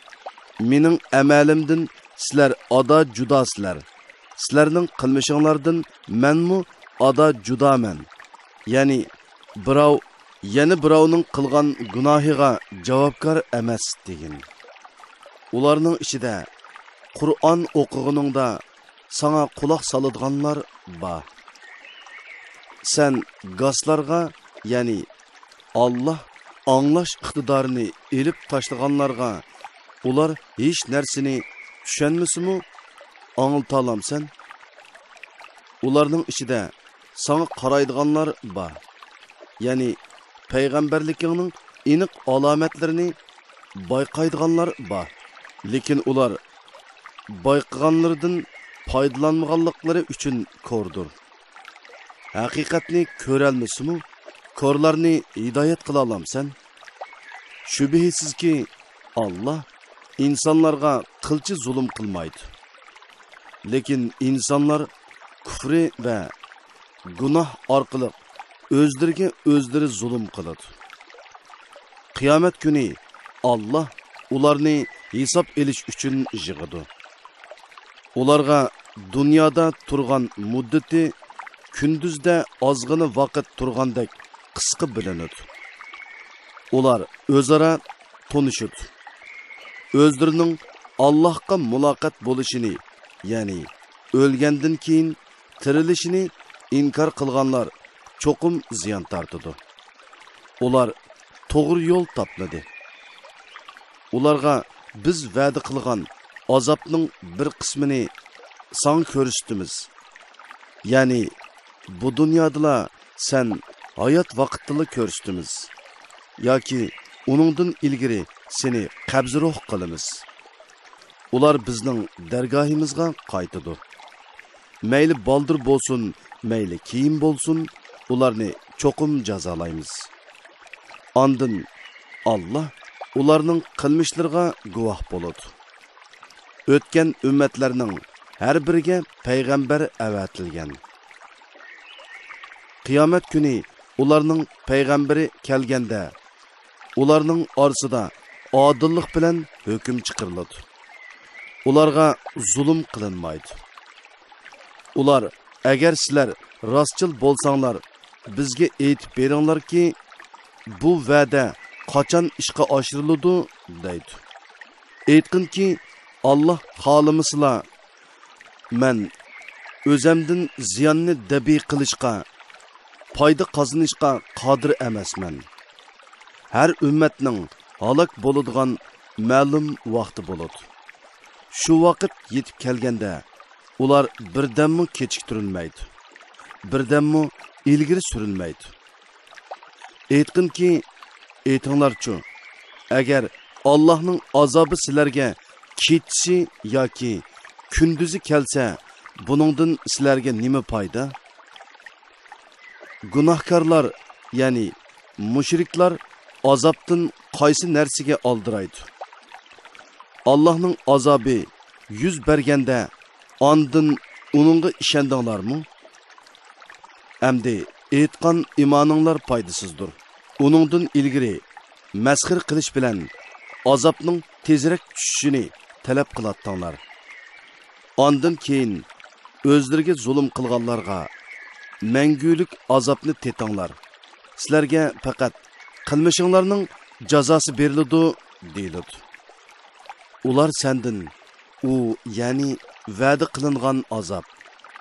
مېنىڭ ئەمەلىمدىن سىلەر ئادا جۇداسىلەر. سىلەرنىڭ قىلمىشىڭلاردىن مەنمۇ ئادا جۇدامەن. يەنى بىراۋ يەنە بىراۋنىڭ قىلغان گۇناھىغا جاۋابكار ئەمەس، دېگىن. ئۇلارنىڭ ئىچىدە قۇرئان ئوقۇغىنىڭدا ساڭا قۇلاق سالىدىغانلار بار. سەن گاسلارغا، يەنى ئاللاھ ئاڭلاش ئىقتىدارىنى ئېلىپ تاشلىغانلارغا، ئۇلار ھېچ نەرسىنى چۈشەنمىسىمۇ، ئاڭلىتالامسەن؟ ئۇلارنىڭ ئىچىدە ساڭا قارايدىغانلار بار. يەنى پەيغەمبەرلىكىڭنىڭ ئېنىق ئالامەتلىرىنى بايقايدىغانلار بار. لېكىن ئۇلار بايقىغانلىرىدىن پايدىلانمىغانلىقلىرى ئۈچۈن كوردۇر. ھەقىقەتنى كۆرەلمىسىمۇ، كورلارنى ھىدايەت قىلالامسەن؟ شۈبھىسىزكى، ئاللاھ ئىنسانلارغا قىلچە زۇلۇم قىلمايدۇ. لېكىن ئىنسانلار كۇفرى ۋە گۇناھ ئارقىلىق ئۆزلىرىگە ئۆزلىرى زۇلۇم قىلىدۇ. قىيامەت كۈنى ئاللاھ ئۇلارنى ھېساب ئېلىش ئۈچۈن يىغىدۇ. ئۇلارغا دۇنيادا تۇرغان مۇددىتى كۈندۈزدە ئازغىنە ۋاقىت تۇرغاندەك قىسقا بىلىنىدۇ. ئۇلار ئۆزئارا تونۇشىدۇ. ئۆزلىرىنىڭ ئاللاھقا مۇلاقات بولۇشىنى، يەنى ئۆلگەندىن كېيىن تىرىلىشىنى ئىنكار قىلغانلار چوقۇم زىيان تارتىدۇ. ئۇلار توغرا يول تاپمىدى. ئۇلارغا بىز ۋەدە قىلغان ئازابنىڭ بىر قىسمىنى ساڭا كۆرسىتىمىز. يەنى بۇ دۇنيادىلا سەن ھايات ۋاقىتتىلا كۆرسىتىمىز. ياكى ئۇنىڭدىن ئىلگىرى سېنى قەبزى روھ قىلىمىز. ئۇلار بىزنىڭ دەرگاھىمىزغا قايتىدۇ. مەيلى بالدۇر بولسۇن، مەيلى كېيىن بولسۇن، ئۇلارنى چوقۇم جازالايمىز. ئاندىن ئاللاھ ئۇلارنىڭ قىلمىشلىرىغا گۇۋاھ بولىدۇ. ئۆتكەن ئۈممەتلەرنىڭ ھەر بىرىگە پەيغەمبەر ئەۋەتىلگەن. قىيامەت كۈنى ئۇلارنىڭ پەيغەمبىرى كەلگەندە، ئۇلارنىڭ ئارىسىدا ئادىللىق بىلەن ھۆكۈم چىقىرىلىدۇ. ئۇلارغا زۇلۇم قىلىنمايدۇ. ئۇلار، ئەگەر سىلەر راستچىل بولساڭلار، بىزگە ئېيتىپ بېرىڭلاركى، بۇ ۋەدە قاچان ئىشقا ئاشۇرۇلىدۇ؟ دەيدۇ. ئېيتقىنكى، ئاللاھ خالىمىسىلا، مەن ئۆزەمدىن زىياننى دەپئى قىلىشقا، پايدا قازىنىشقا قادىر ئەمەسمەن. ھەر ئۈممەتنىڭ ھالاك بولىدىغان مەلۇم ۋاقتى بولىدۇ. شۇ ۋاقىت يېتىپ كەلگەندە، ئۇلار بىردەممۇ كېچىكتۈرۈلمەيدۇ، بىردەممۇ ئىلگىرى سۈرۈلمەيدۇ. ئېيتقىنكى، ئېيتىڭلارچۇ، ئەگەر ئاللاھنىڭ ئازابى سىلەرگە كېچىسى ياكى كۈندۈزى كەلسە، بۇنىڭدىن سىلەرگە نېمە پايدا؟ گۇناھكارلار، يەنى مۇشرىكلار ئازابتىن قايسى نەرسىگە ئالدىرايدۇ؟ ئاللاھنىڭ ئازابى يۈز بەرگەندە، ئاندىن ئۇنىڭغا ئىشەندىڭلارمۇ؟ ئەمدى ئېيتقان ئىمانىڭلار پايدىسىزدۇر. ئۇنىڭدىن ئىلگىرى مەسخىرە قىلىش بىلەن ئازابنىڭ تېزرەك چۈشۈشىنى تەلەپ قىلاتتىڭلار. ئاندىن كېيىن ئۆزلىرىگە زۇلۇم قىلغانلارغا مەڭگۈلۈك ئازابنى تېتىڭلار. سىلەرگە پەقەت قىلمىشىڭلارنىڭ جازاسى بېرىلىدۇ، دېيىلىدۇ. ئۇلار سەندىن، ئۇ، يەنى ۋەدە قىلىنغان ئازاب،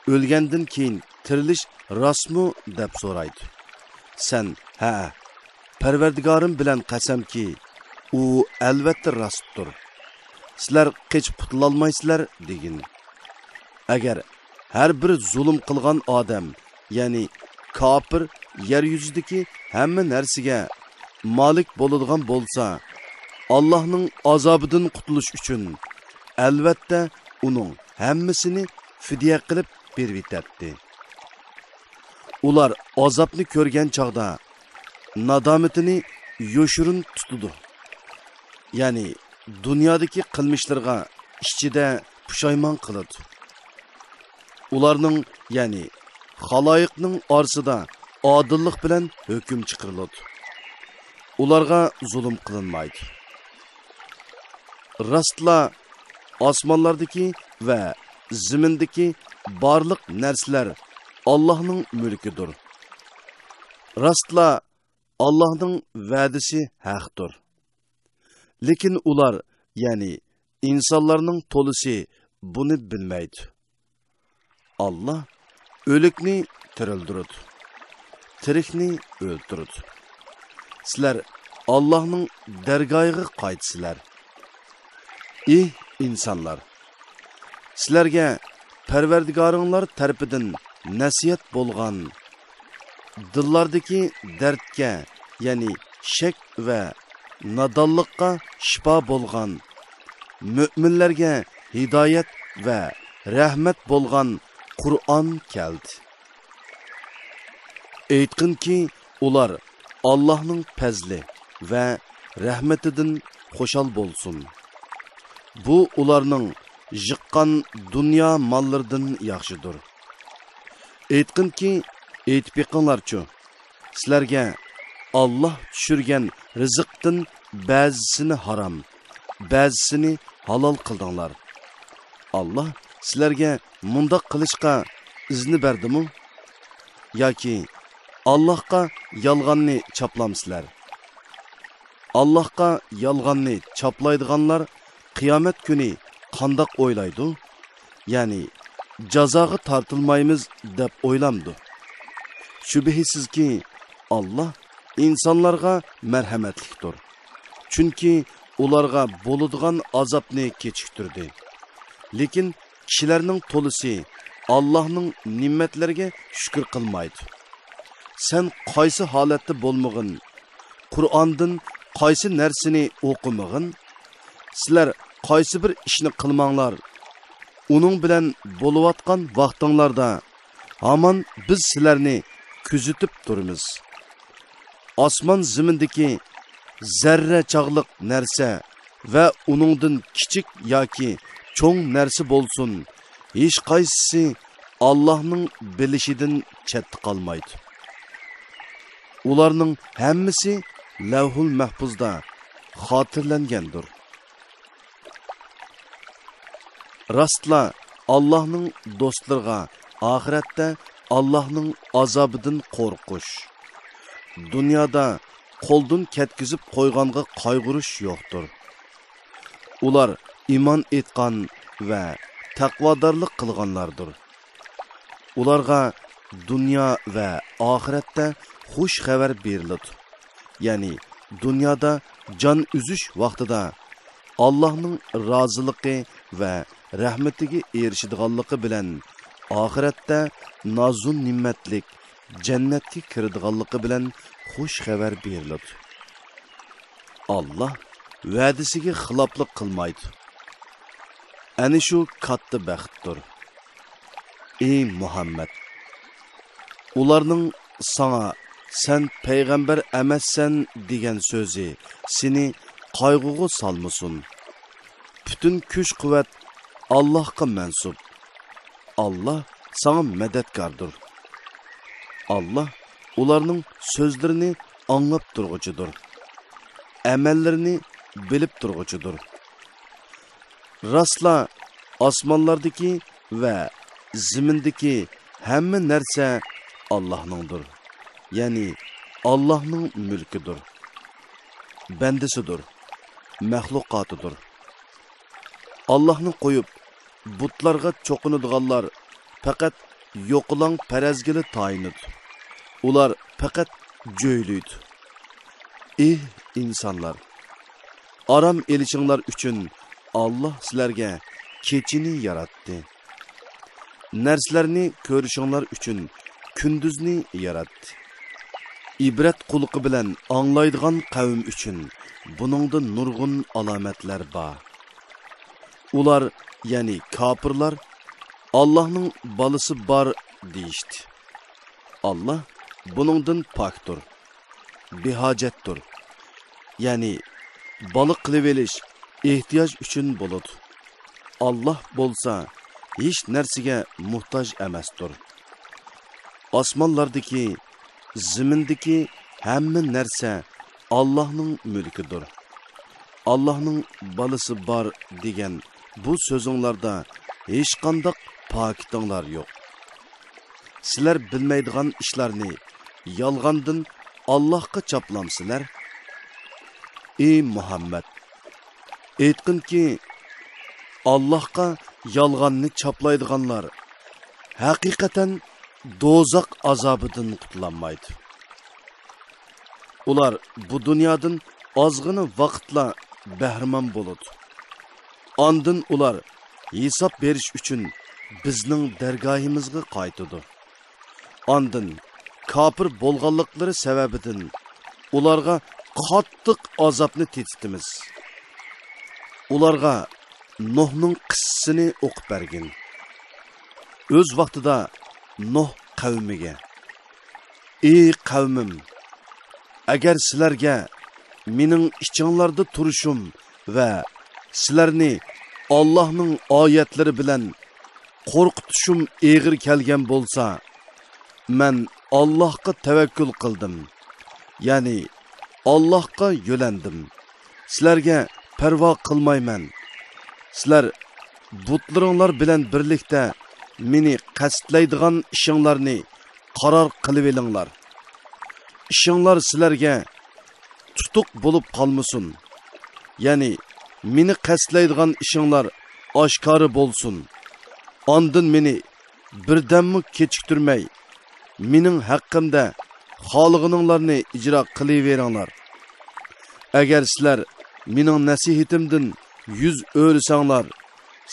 ئۆلگەندىن كېيىن تىرىلىش راستمۇ؟ دەپ سورايدۇ. سەن، ھەئە، پەرۋەردىگارىم بىلەن قەسەمكى، ئۇ ئەلۋەتتە راستتۇر. سىلەر قېچىپ قۇتۇلالمايسىلەر، دېگىن. ئەگەر ھەر بىر زۇلۇم قىلغان ئادەم، يەنى كاپىر يەر يۈزىدىكى ھەممە نەرسىگە مالىك بولىدىغان بولسا، ئاللاھنىڭ ئازابىدىن قۇتۇلۇش ئۈچۈن، ئەلۋەتتە، ئۇنىڭ ھەممىسىنى فىدىيە قىلىپ بېرىۋېتەتتى. ئۇلار ئازابنى كۆرگەن چاغدا نادامىتىنى يوشۇرۇن تۇتىدۇ. يەنى دۇنيادىكى قىلمىشلىرىغا ئىچىدە پۇشايمان قىلىدۇ. ئۇلارنىڭ، يەنى خالايىقنىڭ ئارىسىدا ئادىللىق بىلەن ھۆكۈم چىقىرىلىدۇ. ئۇلارغا زۇلۇم قىلىنمايدۇ. راستلا ئاسمانلاردىكى ۋە زېمىندىكى بارلىق نەرسىلەر ئاللاھنىڭ مۈلكىدۇر. راستلا ئاللاھنىڭ ۋەدىسى ھەقتۇر. لېكىن ئۇلار، يەنى ئىنسانلارنىڭ تولىسى بۇنى بىلمەيدۇ. ئاللاھ ئۆلۈكنى تىرىلدۈرىدۇ، تىرىكنى ئۆلتۈرىدۇ. سىلەر ئاللاھنىڭ دەرگاھىغا قايتىسىلەر. ئى ئىنسانلار! سىلەرگە پەرۋەردىگارىڭلار تەرىپىدىن نەسىھەت بولغان، دىللاردىكى دەردكە، يەنى شەك ۋە نادانلىققا شىپا بولغان، مۆمىنلەرگە ھىدايەت ۋە رەھمەت بولغان قۇرئان كەلدى. ئېيتقىنكى، ئۇلار ئاللاھنىڭ پەزلى ۋە رەھمىتىدىن خۇشال بولسۇن. بۇ ئۇلارنىڭ يىغقان دۇنيا ماللىرىدىن ياخشىدۇر. ئېيتقىنكى، ئېيتىپ بېقىڭلارچۇ، سىلەرگە ئاللاھ چۈشۈرگەن رىزىقتىن بەزىسىنى ھارام، بەزىسىنى ھالال قىلدىڭلار. ئاللاھ سىلەرگە مۇنداق قىلىشقا ئىزنى بەردىمۇ؟ ياكى ئاللاھقا يالغاننى چاپلامسىلەر؟ ئاللاھقا يالغاننى چاپلايدىغانلار قىيامەت كۈنى قانداق ئويلايدۇ؟ يەنى جازاغا تارتىلمايمىز دەپ ئويلامدۇ؟ شۈبھىسىزكى، ئاللاھ ئىنسانلارغا مەرھەمەتلىكتۇر. چۈنكى ئۇلارغا بولىدىغان ئازابنى كېچىكتۈردى. لېكىن كىشىلەرنىڭ تولىسى ئاللاھنىڭ نېمەتلىرىگە شۈكۈر قىلمايدۇ. سەن قايسى ھالەتتە بولمىغىن، قۇرئاندىن قايسى نەرسىنى ئوقۇمىغىن، سىلەر قايسى بىر ئىشنى قىلماڭلار، ئۇنىڭ بىلەن بولۇۋاتقان ۋاقتىڭلاردا ھامان بىز سىلەرنى كۆزىتىپ تۇرىمىز. ئاسمان زېمىندىكى زەررە چاغلىق نەرسە ۋە ئۇنىڭدىن كىچىك ياكى چوڭ نەرسە بولسۇن، ھېچقايسىسى ئاللاھنىڭ بىلىشىدىن چەتتە قالمايدۇ. ئۇلارنىڭ ھەممىسى لەۋھۇل مەھپۇزدا خاتىرىلەنگەندۇر. راستلا، ئاللاھنىڭ دوستلىرىغا ئاخىرەتتە ئاللاھنىڭ ئازابىدىن قورقۇش، دۇنيادا قولدىن كەتكۈزۈپ قويغانغا قايغۇرۇش يوقتۇر. ئۇلار ئىمان ئېيتقان ۋە تەقۋادارلىق قىلغانلاردۇر. ئۇلارغا دۇنيا ۋە ئاخىرەتتە خۇش خەۋەر بېرىلىدۇ. يەنى دۇنيادا جان ئۈزۈش ۋاقتىدا ئاللاھنىڭ رازىلىقى ۋە رەھمىتىگە ئېرىشىدىغانلىقى بىلەن، ئاخىرەتتە نازۇ نېمەتلىك جەننەتكە كىرىدىغانلىقى بىلەن خۇش خەۋەر بېرىلىدۇ. ئاللاھ ۋەدىسىگە خىلاپلىق قىلمايدۇ. ئەنە شۇ كاتتا بەختتۇر. ئى مۇھەممەد! ئۇلارنىڭ ساڭا «سەن پەيغەمبەر ئەمەسسەن» دېگەن سۆزى سېنى قايغۇغا سالمىسۇن. پۈتۈن كۈچ-قۇۋۋەت ئاللاھقا مەنسۇپ. ئاللاھ ساڭا مەدەتكاردۇر. ئاللاھ ئۇلارنىڭ سۆزلىرىنى ئاڭلاپ تۇرغۇچىدۇر. ئەمەللىرىنى بىلىپ تۇرغۇچىدۇر. راستلا ئاسمانلاردىكى ۋە زېمىندىكى ھەممە نەرسە ئاللاھنىڭدۇر. يەنى ئاللاھنىڭ مۈلكىدۇر. بەندىسىدۇر. مەخلۇقاتىدۇر. ئاللاھنى قويۇپ، بۇتلارغا چوقۇنىدىغانلار پەقەت يوقىلاڭ پەرەزگىلا تايىنىدۇ. ئۇلار پەقەت جۆيلۈيدۇ. ئېھ ئىنسانلار! ئارام ئېلىشىڭلار ئۈچۈن ئاللاھ سىلەرگە كېچىنى ياراتتى. نەرسىلەرنى كۆرۈشۈڭلار ئۈچۈن كۈندۈزنى ياراتتى. ئىبرەت قۇلىقى بىلەن ئاڭلايدىغان قەۋم ئۈچۈن بۇنىڭدا نۇرغۇن ئالامەتلەر بار. ئۇلار، يەنى كاپىرلار، «ئاللاھنىڭ بالىسى بار» دېيىشتى. ئاللاھ بۇنىڭدىن پاكتۇر، بىھاجەتتۇر. يەنى بالا قىلىۋېلىش ئېھتىياج ئۈچۈن بولىدۇ. ئاللاھ بولسا ھېچ نەرسىگە موھتاج ئەمەستۇر. ئاسمانلاردىكى، زېمىندىكى ھەممە نەرسە ئاللاھنىڭ مۈلكىدۇر. «ئاللاھنىڭ بالىسى بار» دېگەن بۇ سۆزۈڭلاردا ھېچقانداق پاكىتىڭلار يوق. سىلەر بىلمەيدىغان ئىشلارنى يالغاندىن ئاللاھقا چاپلامسىلەر؟ ئى مۇھەممەد! ئېيتقىنكى، ئاللاھقا يالغاننى چاپلايدىغانلار ھەقىقەتەن دوزاخ ئازابىدىن قۇتۇلالمايدۇ. ئۇلار بۇ دۇنيادىن ئازغىنە ۋاقىتلا بەھرىمەن بولىدۇ. ئاندىن ئۇلار ھېساب بېرىش ئۈچۈن بىزنىڭ دەرگاھىمىزغا قايتىدۇ. ئاندىن كاپىر بولغانلىقلىرى سەۋەبىدىن ئۇلارغا قاتتىق ئازابنى تېتىتىمىز. ئۇلارغا نۇھنىڭ قىسسىسىنى ئوقۇپ بەرگىن. ئۆز ۋاقتىدا نۇھ قەۋمىگە: «ئى قەۋمىم! ئەگەر سىلەرگە مېنىڭ ئىچىڭلاردا تۇرۇشۇم ۋە سىلەرنى ئاللاھنىڭ ئايەتلىرى بىلەن قورقۇتۇشۇم ئېغىر كەلگەن بولسا، مەن ئاللاھقا تەۋەككۈل قىلدىم، يەنى ئاللاھقا يۆلەندىم. سىلەرگە پەرۋا قىلمايمەن. سىلەر بۇتلىرىڭلار بىلەن بىرلىكتە مېنى قەستلەيدىغان ئىشىڭلارنى قارار قىلىۋېلىڭلار. ئىشىڭلار سىلەرگە تۇتۇق بولۇپ قالمىسۇن، يەنى مېنى قەستلەيدىغان ئىشىڭلار ئاشكارا بولسۇن. ئاندىن مېنى بىردەممۇ كېچىكتۈرمەي، مېنىڭ ھەققىمدە خالىغىنىڭلارنى ئىجرا قىلىۋېرىڭلار. ئەگەر سىلەر مېنىڭ نەسىھىتىمدىن يۈز ئۆرۈسەڭلار،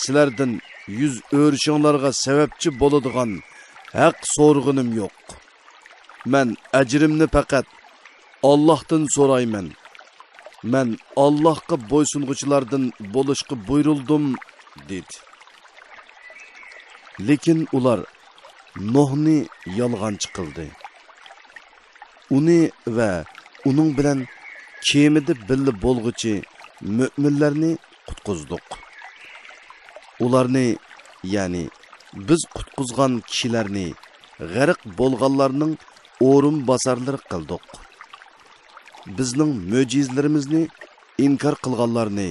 سىلەردىن يۈز ئۆرۈشۈڭلارغا سەۋەبچى بولىدىغان ھەق سورىغىنىم يوق. مەن ئەجرىمنى پەقەت ئاللاھتىن سورايمەن. مەن ئاللاھقا بويسۇنغۇچىلاردىن بولۇشقا بۇيرۇلدۇم» دېدى. لېكىن ئۇلار نۇھنى يالغانچى قىلدى. ئۇنى ۋە ئۇنىڭ بىلەن كېمىدە بىللە بولغۇچى مۆمىنلەرنى قۇتقۇزدۇق. ئۇلارنى، يەنى بىز قۇتقۇزغان كىشىلەرنى غەرق بولغانلارنىڭ ئورۇنباسارلىرى قىلدۇق. بىزنىڭ مۆجىزىلىرىمىزنى ئىنكار قىلغانلارنى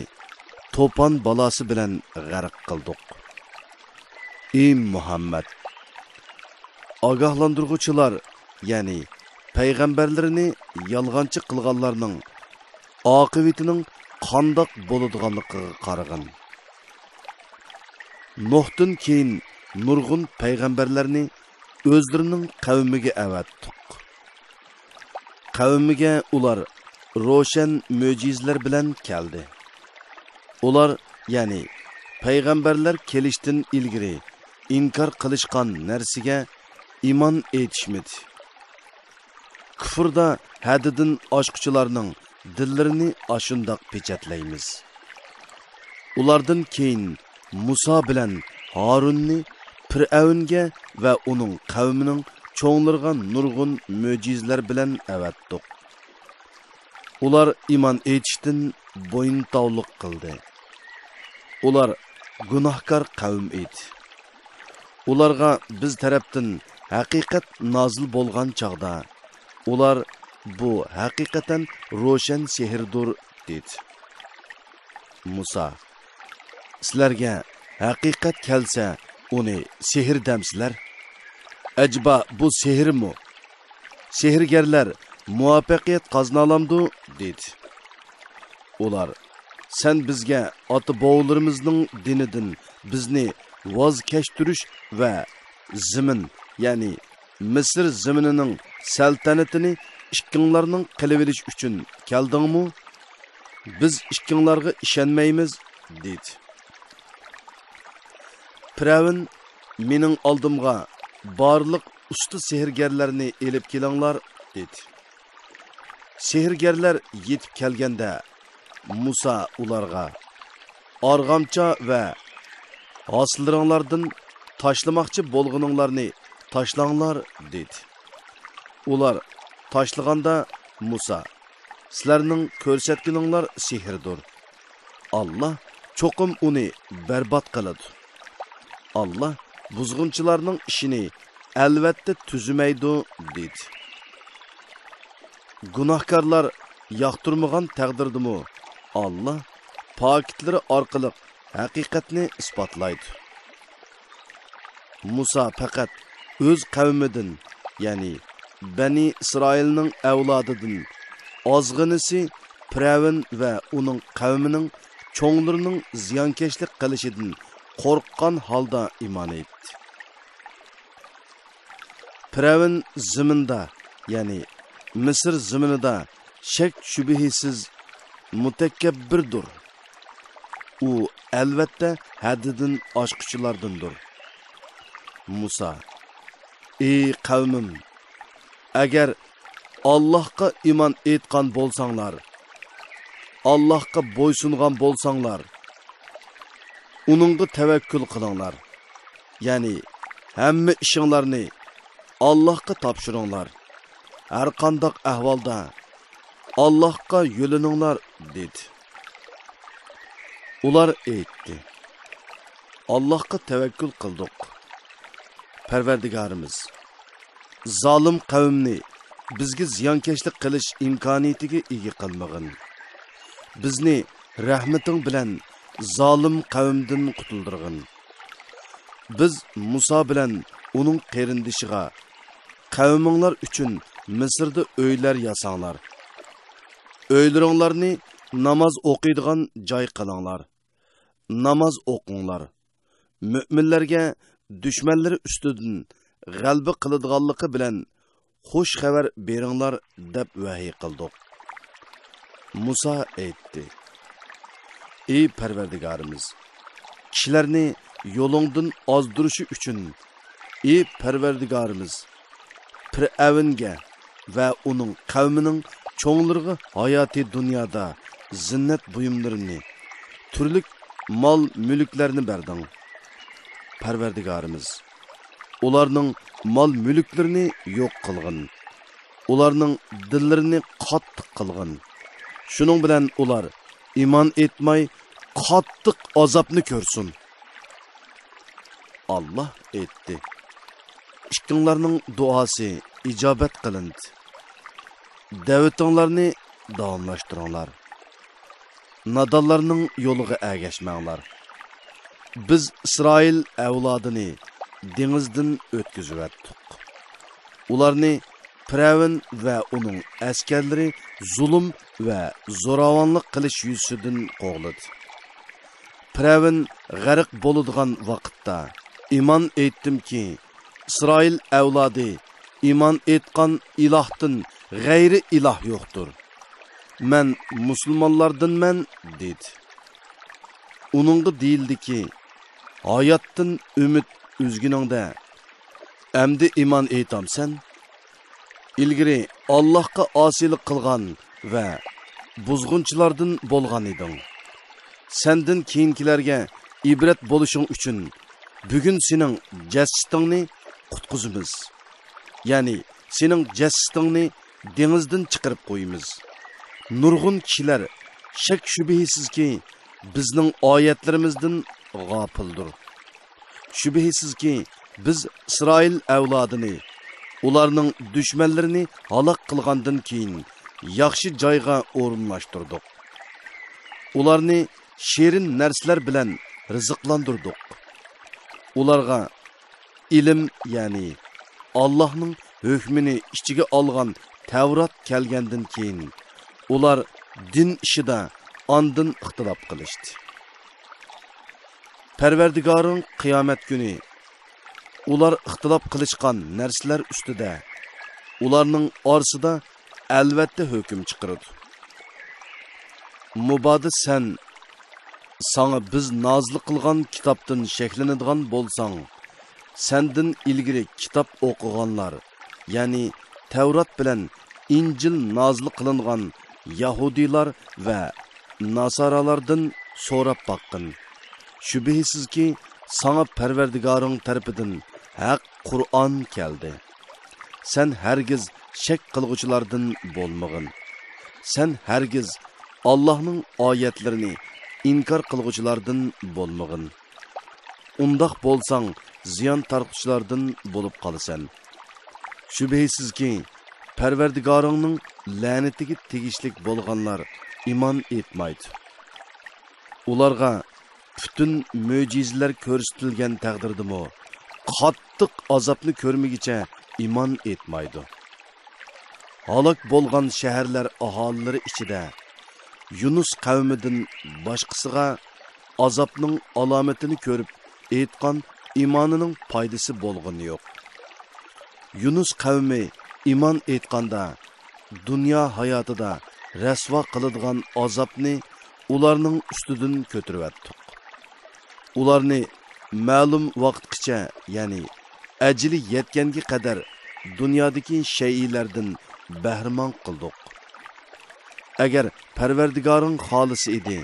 توپان بالاسى بىلەن غەرق قىلدۇق. ئى مۇھەممەد! ئاگاھلاندۇرغۇچىلار، يەنى پەيغەمبەرلىرىنى يالغانچى قىلغانلارنىڭ ئاقىۋىتىنىڭ قانداق بولىدىغانلىقىغا قارىغىن. نۇھتىن كېيىن نۇرغۇن پەيغەمبەرلەرنى ئۆزلىرىنىڭ قەۋمىگە ئەۋەتتۇق. قەۋمىگە ئۇلار روشەن مۆجىزىلەر بىلەن كەلدى. ئۇلار، يەنى پەيغەمبەرلەر كېلىشتىن ئىلگىرى ئىنكار قىلىشقان نەرسىگە ئىمان ئېيتىشمىدى. كۇفردا ھەددىدىن ئاشقۇچىلارنىڭ دىللىرىنى ئاشۇنداق پېچەتلەيمىز. ئۇلاردىن كېيىن مۇسا بىلەن ھارۇننى پىرئەۋنگە ۋە ئۇنىڭ قەۋمىنىڭ چوڭلىرىغا نۇرغۇن مۆجىزىلەر بىلەن ئەۋەتتۇق. ئۇلار ئىمان ئېيتىشتىن بويۇن تاۋلۇق قىلدى. ئۇلار گۇناھكار قەۋم ئىدى. ئۇلارغا بىز تەرەپتىن ھەقىقەت نازىل بولغان چاغدا، ئۇلار: «بۇ ھەقىقەتەن روشەن سېھىردۇر» دېدى. مۇسا: «سىلەرگە ھەقىقەت كەلسە، ئۇنى سېھىر دەمسىلەر؟ ئەجەبا بۇ سېھىرمۇ؟ سېھىرگەرلەر مۇۋەپپەقىيەت قازىنالامدۇ؟» دېدى. ئۇلار: «سەن بىزگە ئاتا-بوۋىلىرىمىزنىڭ دىنىدىن بىزنى ۋاز كەچتۈرۈش ۋە زېمىن، يەنى مىسىر زېمىنىنىڭ سەلتەنىتىنى ئىككىڭلارنىڭ قىلىۋېلىش ئۈچۈن كەلدىڭمۇ؟ بىز ئىككىڭلارغا ئىشەنمەيمىز» دېدى. پىرئەۋن: «مېنىڭ ئالدىمغا بارلىق ئۇستا سېھىرگەرلەرنى ئېلىپ كېلىڭلار» دېدى. سېھىرگەرلەر يېتىپ كەلگەندە، مۇسا ئۇلارغا: «ئارغامچا ۋە ھاسىلىرىڭلاردىن تاشلىماقچى بولغىنىڭلارنى تاشلاڭلار» دېدى. ئۇلار تاشلىغاندا مۇسا: «سىلەرنىڭ كۆرسەتكىنىڭلار سېھىردۇر. ئاللا چوقۇم ئۇنى بەربات قىلىدۇ. ئاللا بۇزغۇنچىلارنىڭ ئىشىنى ئەلۋەتتە تۈزىمەيدۇ» دېدى. گۇناھكارلار ياقتۇرمىغان تەقدىردىمۇ ئاللا پاكىتلىرى ئارقىلىق ھەقىقەتنى ئىسپاتلايدۇ. مۇسا پەقەت ئۆز قەۋمىدىن، يەنى بەنى ئىسرائىلنىڭ ئەۋلادىدىن ئازغىنىسى پىرئەۋن ۋە ئۇنىڭ قەۋمىنىڭ چوڭلىرىنىڭ زىيانكەشلىك قىلىشىدىن قورققان ھالدا ئىمان ئېيتتى. پىرئەۋن زېمىندا، يەنى مىسىر زېمىنىدا شەك-شۈبھىسىز مۇتەكەببىردۇر. ئۇ ئەلۋەتتە ھەددىدىن ئاشقۇچىلاردىندۇر. مۇسا: ئى قەۋمىم، ئەگەر ئاللاھقا ئىمان ئېيتقان بولساڭلار، ئاللاھقا بويسۇنغان بولساڭلار، ئۇنىڭغا تەۋەككۈل قىلىڭلار. يەنى ھەممە ئىشىڭلارنى ئاللاھقا تاپشۇرۇڭلار. ھەرقانداق ئەھۋالدا ئاللاھقا يۆلىنىڭلار، دېدى. ئۇلار ئېيتتى: ئاللاھقا تەۋەككۈل قىلدۇق. پەرۋەردىگارىمىز، زالىم قەۋمنى بىزگە زىيانكەشلىك قىلىش ئىمكانىيىتىگە ئىگە قىلمىغىن. بىزنى رەھمىتىڭ بىلەن زالىم قەۋمدىن قۇتۇلدۇرغىن. بىز مۇسا بىلەن ئۇنىڭ قېرىندىشىغا: قەۋمىڭلار ئۈچۈن مىسىردا ئۆيلەر ياساڭلار. ئۆيلىرىڭلارنى ناماز ئوقۇيدىغان جاي قىلىڭلار. ناماز ئوقۇڭلار. مۆمىنلەرگە دۈشمەنلىرى ئۈستىدىن غەلىبە قىلىدىغانلىقى بىلەن خۇش خەۋەر بېرىڭلار، دەپ ۋەھىي قىلدۇق. مۇسا ئېيتتى: ئى پەرۋەردىگارىمىز، كىشىلەرنى يولۇڭدىن ئازدۇرۇشى ئۈچۈن، ئى پەرۋەردىگارىمىز، پىرئەۋنگە ۋە ئۇنىڭ قەۋمىنىڭ چوڭلىرىغا ھاياتىي دۇنيادا زىننەت بۇيۇملىرىنى، تۈرلۈك مال-مۈلۈكلەرنى بەردىڭ. پەرۋەردىگارىمىز، ئۇلارنىڭ مال-مۈلۈكلىرىنى يوق قىلغىن. ئۇلارنىڭ دىللىرىنى قاتتىق قىلغىن. شۇنىڭ بىلەن ئۇلار ئىمان ئېيتماي، قاتتىق ئازابنى كۆرسۇن. ئاللا ئېيتتى: ئىككىڭلارنىڭ دۇئاسى ئىجابەت قىلىندى. دەۋىتىڭلارنى داۋاملاشتۇرۇڭلار. نادانلارنىڭ يولىغا ئەگەشمەڭلار. بىز ئىسرائىل ئەۋلادىنى دېڭىزدىن ئۆتكۈزۈۋەتتۇق. ئۇلارنى پىرئەۋن ۋە ئۇنىڭ ئەسكەرلىرى زۇلۇم ۋە زوراۋانلىق قىلىش يۈزىسىدىن قوغلىدى. پىرئەۋن غەرق بولىدىغان ۋاقىتتا، ئىمان ئېيتتىمكى، ئىسرائىل ئەۋلادى ئىمان ئېيتقان ئىلاھتىن غەيرىي ئىلاھ يوقتۇر. مەن مۇسۇلمانلاردىنمەن، دېدى. ئۇنىڭغا دېيىلدىكى، ھاياتتىن ئۈمىد ئۈزگىنىڭدە، ئەمدى ئىمان ئېيتامسەن؟ ئىلگىرى ئاللاھقا ئاسىيلىق قىلغان ۋە بۇزغۇنچىلاردىن بولغان ئىدىڭ. سەندىن كېيىنكىلەرگە ئىبرەت بولۇشۇڭ ئۈچۈن بۈگۈن سېنىڭ جەسىتىڭنى قۇتقۇزىمىز. يەنى سېنىڭ جەسىتىڭنى دېڭىزدىن چىقىرىپ قويىمىز. نۇرغۇن كىشىلەر شەك-شۈبھىسىزكى، بىزنىڭ ئايەتلىرىمىزدىن غاپىلدۇر. شۈبھىسىزكى، بىز ئىسرائىل ئەۋلادىنى ئۇلارنىڭ دۈشمەنلىرىنى ھالاك قىلغاندىن كېيىن ياخشى جايغا ئورۇنلاشتۇردۇق. ئۇلارنى شېرىن نەرسىلەر بىلەن رىزىقلاندۇردۇق. ئۇلارغا ئىلىم، يەنى ئاللاھنىڭ ھۆكمىنى ئىچىگە ئالغان تەۋرات كەلگەندىن كېيىن، ئۇلار دىن ئىشىدا ئاندىن ئىختىلاپ قىلىشتى. پەرۋەردىگارىڭ قىيامەت كۈنى ئۇلار ئىختىلاپ قىلىشقان نەرسىلەر ئۈستىدە ئۇلارنىڭ ئارىسىدا ئەلۋەتتە ھۆكۈم چىقىرىدۇ. مۇبادا سەن ساڭا بىز نازىل قىلغان كىتابتىن شەكلىنىدىغان بولساڭ، سەندىن ئىلگىرى كىتاب ئوقۇغانلار، يەنى تەۋرات بىلەن ئىنجىل نازىل قىلىنغان يەھۇدىيلار ۋە ناسارالاردىن سوراپ باققىن. شۈبھىسىزكى، ساڭا پەرۋەردىگارىڭ تەرىپىدىن ھەق قۇرئان كەلدى. سەن ھەرگىز شەك قىلغۇچىلاردىن بولمىغىن. سەن ھەرگىز ئاللاھنىڭ ئايەتلىرىنى ئىنكار قىلغۇچىلاردىن بولمىغىن. ئۇنداق بولساڭ، زىيان تارتقۇچىلاردىن بولۇپ قالىسەن. شۈبھىسىزكى، پەرۋەردىگارىڭنىڭ لەنىتىگە تېگىشلىك بولغانلار ئىمان ئېيتمايدۇ. ئۇلارغا پۈتۈن مۆجىزىلەر كۆرسىتىلگەن تەقدىردىمۇ، قاتتىق ئازابنى كۆرمىگۈچە ئىمان ئېيتمايدۇ. ھالاك بولغان شەھەرلەر ئاھالىلىرى ئىچىدە يۇنۇس قەۋمىدىن باشقىسىغا ئازابنىڭ ئالامىتىنى كۆرۈپ ئېيتقان ئىمانىنىڭ پايدىسى بولغىنى يوق. يۇنۇس قەۋمى ئىمان ئېيتقاندا، دۇنيا ھاياتىدا رەسۋا قىلىدىغان ئازابنى ئۇلارنىڭ ئۈستىدىن كۆتۈرۈۋەتتۇق. ئۇلارنى مەلۇم ۋاقىتقىچە، يەنى ئەجىلى يەتكەنگە قەدەر دۇنيادىكى شەيئىلەردىن بەھرىمەن قىلدۇق. ئەگەر پەرۋەردىگارىڭ خالىسا ئىدى،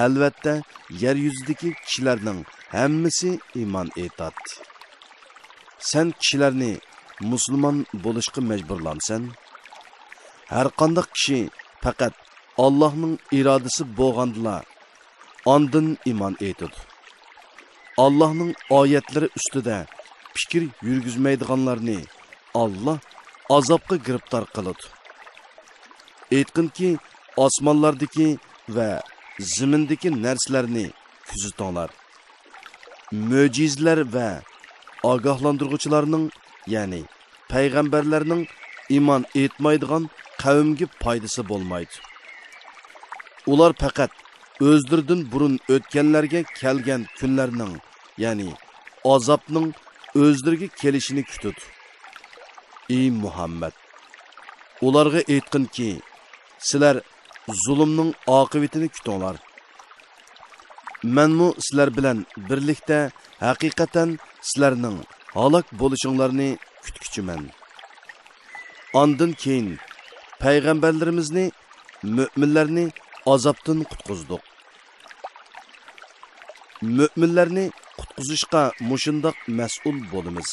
ئەلۋەتتە يەر يۈزىدىكى كىشىلەرنىڭ ھەممىسى ئىمان ئېيتاتتى. سەن كىشىلەرنى مۇسۇلمان بولۇشقا مەجبۇرلامسەن؟ ھەرقانداق كىشى پەقەت ئاللاھنىڭ ئىرادىسى بولغاندىلا ئاندىن ئىمان ئېيتىدۇ. ئاللاھنىڭ ئايەتلىرى ئۈستىدە پىكىر يۈرگۈزمەيدىغانلارنى ئاللاھ ئازابقا گىرىپتار قىلىدۇ. ئېيتقىنكى، ئاسمانلاردىكى ۋە زېمىندىكى نەرسىلەرنى كۆزىتىڭلار. مۆجىزىلەر ۋە ئاگاھلاندۇرغۇچىلارنىڭ، يەنى پەيغەمبەرلەرنىڭ ئىمان ئېيتمايدىغان قەۋمگە پايدىسى بولمايدۇ. ئۇلار پەقەت ئۆزلىرىدىن بۇرۇن ئۆتكەنلەرگە كەلگەن كۈنلەرنىڭ، يەنى ئازابنىڭ ئۆزلىرىگە كېلىشىنى كۈتىدۇ. ئى مۇھەممەد! ئۇلارغا ئېيتقىنكى، سىلەر زۇلۇمنىڭ ئاقىۋىتىنى كۈتۈڭلار. مەنمۇ سىلەر بىلەن بىرلىكتە ھەقىقەتەن سىلەرنىڭ ھالاك بولۇشۇڭلارنى كۈتكۈچىمەن. ئاندىن كېيىن پەيغەمبەرلىرىمىزنى، مۆمىنلەرنى ئازابتىن قۇتقۇزدۇق. مۆمىنلەرنى قۇتقۇزۇشقا مۇشۇنداق مەسئۇل بولىمىز.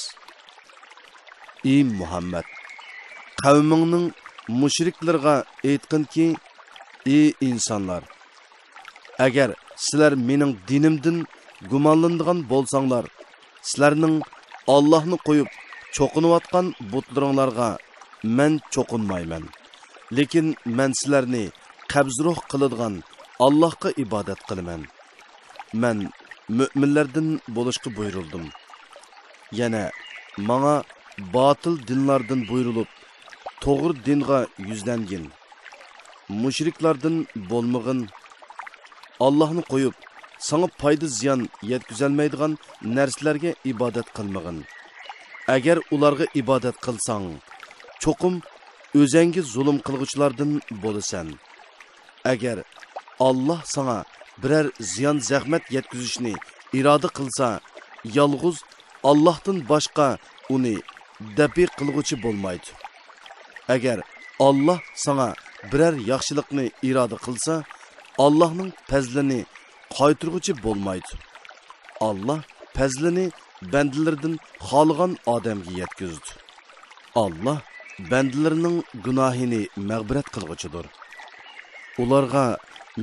ئى مۇھەممەد! قەۋمىڭنىڭ مۇشرىكلىرىغا ئېيتقىنكى، ئى ئىنسانلار! ئەگەر سىلەر مېنىڭ دىنىمدىن گۇمانلىنىدىغان بولساڭلار، سىلەرنىڭ ئاللاھنى قويۇپ چوقۇنۇۋاتقان بۇتلىرىڭلارغا مەن چوقۇنمايمەن. لېكىن مەن سىلەرنى قەبزى روھ قىلىدىغان ئاللاھقا ئىبادەت قىلىمەن. مەن مۆمىنلەردىن بولۇشقا بۇيرۇلدۇم. يەنە ماڭا باتىل دىنلاردىن بۇيرۇلۇپ، توغرا دىنغا يۈزلەنگىن. مۇشرىكلاردىن بولمىغىن. ئاللاھنى قويۇپ، ساڭا پايدا-زىيان يەتكۈزەلمەيدىغان نەرسىلەرگە ئىبادەت قىلمىغىن. ئەگەر ئۇلارغا ئىبادەت قىلساڭ، چوقۇم ئۆزەڭگە زۇلۇم قىلغۇچىلاردىن بولىسەن. ئەگەر ئاللاھ ساڭا بىرەر زىيان-زەخمەت يەتكۈزۈشنى ئىرادە قىلسا، يالغۇز ئاللاھتىن باشقا ئۇنى دەپئى قىلغۇچى بولمايدۇ. ئەگەر ئاللاھ ساڭا بىرەر ياخشىلىقنى ئىرادە قىلسا، ئاللاھنىڭ پەزلىنى قايتۇرغۇچى بولمايدۇ. ئاللاھ پەزلىنى بەندىلىرىدىن خالىغان ئادەمگە يەتكۈزىدۇ. ئاللاھ بەندىلىرىنىڭ گۇناھىنى مەغپىرەت قىلغۇچىدۇر. ئۇلارغا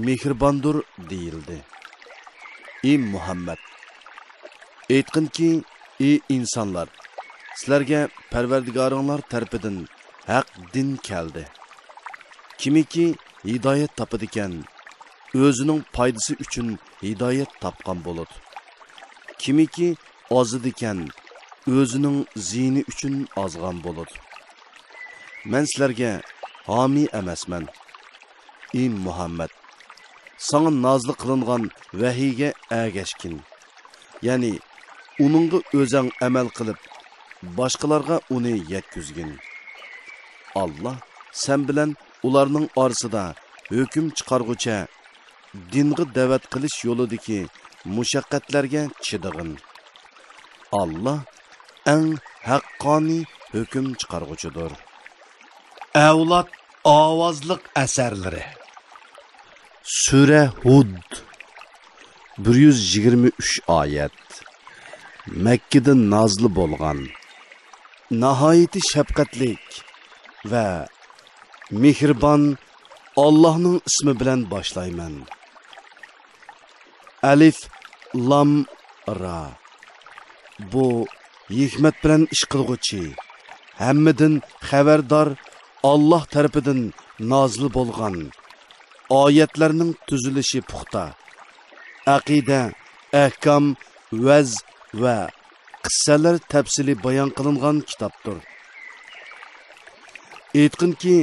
مېھرىباندۇر دېيىلدى. ئى مۇھەممەد! ئېيتقىنكى، ئى ئىنسانلار! سىلەرگە پەرۋەردىگارىڭلار تەرىپىدىن ھەق دىن كەلدى. كىمكى ھىدايەت تاپىدىكەن، ئۆزىنىڭ پايدىسى ئۈچۈن ھىدايەت تاپقان بولىدۇ. كىمكى ئازىدىكەن، ئۆزىنىڭ زىيىنى ئۈچۈن ئازغان بولىدۇ. مەن سىلەرگە ھامىي ئەمەسمەن. ئى مۇھەممەد! ساڭا نازىل قىلىنغان ۋەھىيگە ئەگەشكىن. يەنى ئۇنىڭغا ئۆزەڭ ئەمەل قىلىپ، باشقىلارغا ئۇنى يەتكۈزگىن. ئاللاھ سەن بىلەن ئۇلارنىڭ ئارىسىدا ھۆكۈم چىقارغۇچە، دىنغا دەۋەت قىلىش يولىدىكى مۇشەققەتلەرگە چىدىغىن. ئاللاھ ئەڭ ھەققانىي ھۆكۈم چىقارغۇچىدۇر. ئەۋلاد ئاۋازلىق ئەسەرلىرى. سۈرە ھۇد، بىر يۈز يىگىرمە ئۈچ ئايەت. مەككىدە نازىل بولغان. ناھايىتى شەپقەتلىك ۋە مېھرىبان ئاللاھنىڭ ئىسمى بىلەن باشلايمەن. ئەلىف لام را. بۇ ھېكمەت بىلەن ئىش قىلغۇچى، ھەممىدىن خەۋەردار، ئاللاھ تەرىپىدىن نازىل بولغان. ئايەتلەرنىڭ تۈزۈلۈشى پۇختا. ئەقىدە، ئەھكام، ۋەز ۋە قىسسەلەر تەپسىلىي بايان قىلىنغان كىتابتۇر. ئېيتقىنكى،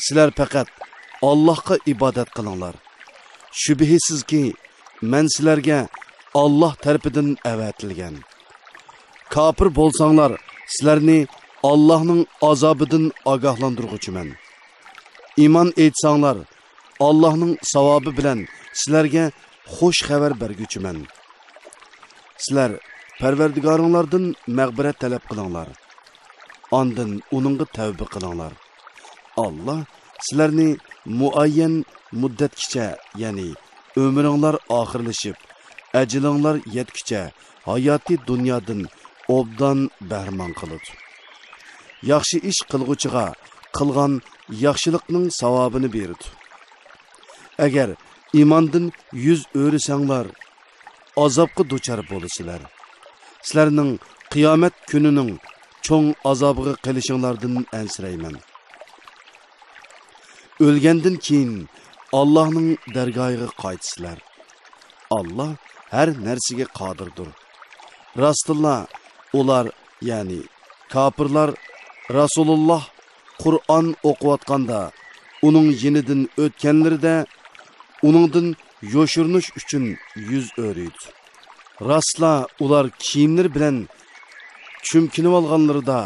سىلەر پەقەت ئاللاھقا ئىبادەت قىلىڭلار. شۈبھىسىزكى، مەن سىلەرگە ئاللاھ تەرىپىدىن ئەۋەتىلگەن. كاپىر بولساڭلار، سىلەرنى ئاللاھنىڭ ئازابىدىن ئاگاھلاندۇرغۇچىمەن. ئىمان ئېيتساڭلار، ئاللاھنىڭ ساۋابى بىلەن سىلەرگە خۇش خەۋەر بەرگۈچىمەن. سىلەر پەرۋەردىگارىڭلاردىن مەغپىرەت تەلەپ قىلىڭلار. ئاندىن ئۇنىڭغا تەۋبە قىلىڭلار. ئاللاھ سىلەرنى مۇئەييەن مۇددەتكىچە، يەنى ئۆمرۈڭلار ئاخىرلىشىپ، ئەجىلىڭلار يەتكۈچە ھاياتىي دۇنيادىن ئوبدان بەھرىمەن قىلىدۇ. ياخشى ئىش قىلغۇچىغا قىلغان ياخشىلىقنىڭ ساۋابىنى بېرىدۇ. ئەگەر ئىماندىن يۈز ئۆرۈسەڭلار، ئازابقا دۇچار بولىسىلەر. سىلەرنىڭ قىيامەت كۈنىنىڭ چوڭ ئازابىغا قېلىشىڭلاردىن ئەنسىرەيمەن. ئۆلگەندىن كېيىن ئاللاھنىڭ دەرگاھىغا قايتىسىلەر. ئاللاھ ھەر نەرسىگە قادىردۇر. راستتىنلا ئۇلار، يەنى كاپىرلار، رەسۇلۇللاھ قۇرئان ئوقۇۋاتقاندا، ئۇنىڭ يېنىدىن ئۆتكەنلىرىدە، ئۇنىڭدىن يوشۇرۇنۇش ئۈچۈن يۈز ئۆرۈيدۇ. راستلا ئۇلار كىيىملىرى بىلەن چۈمكىنىۋالغانلىرىدا،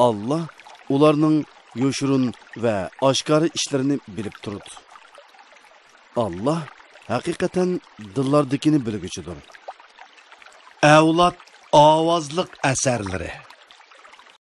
ئاللاھ ئۇلارنىڭ يوشۇرۇن ۋە ئاشكارا ئىشلىرىنى بىلىپ تۇرىدۇ. ئاللاھ ھەقىقەتەن دىللاردىكىنى بىلگۈچىدۇر. ئەۋلاد ئاۋازلىق ئەسەرلىرى.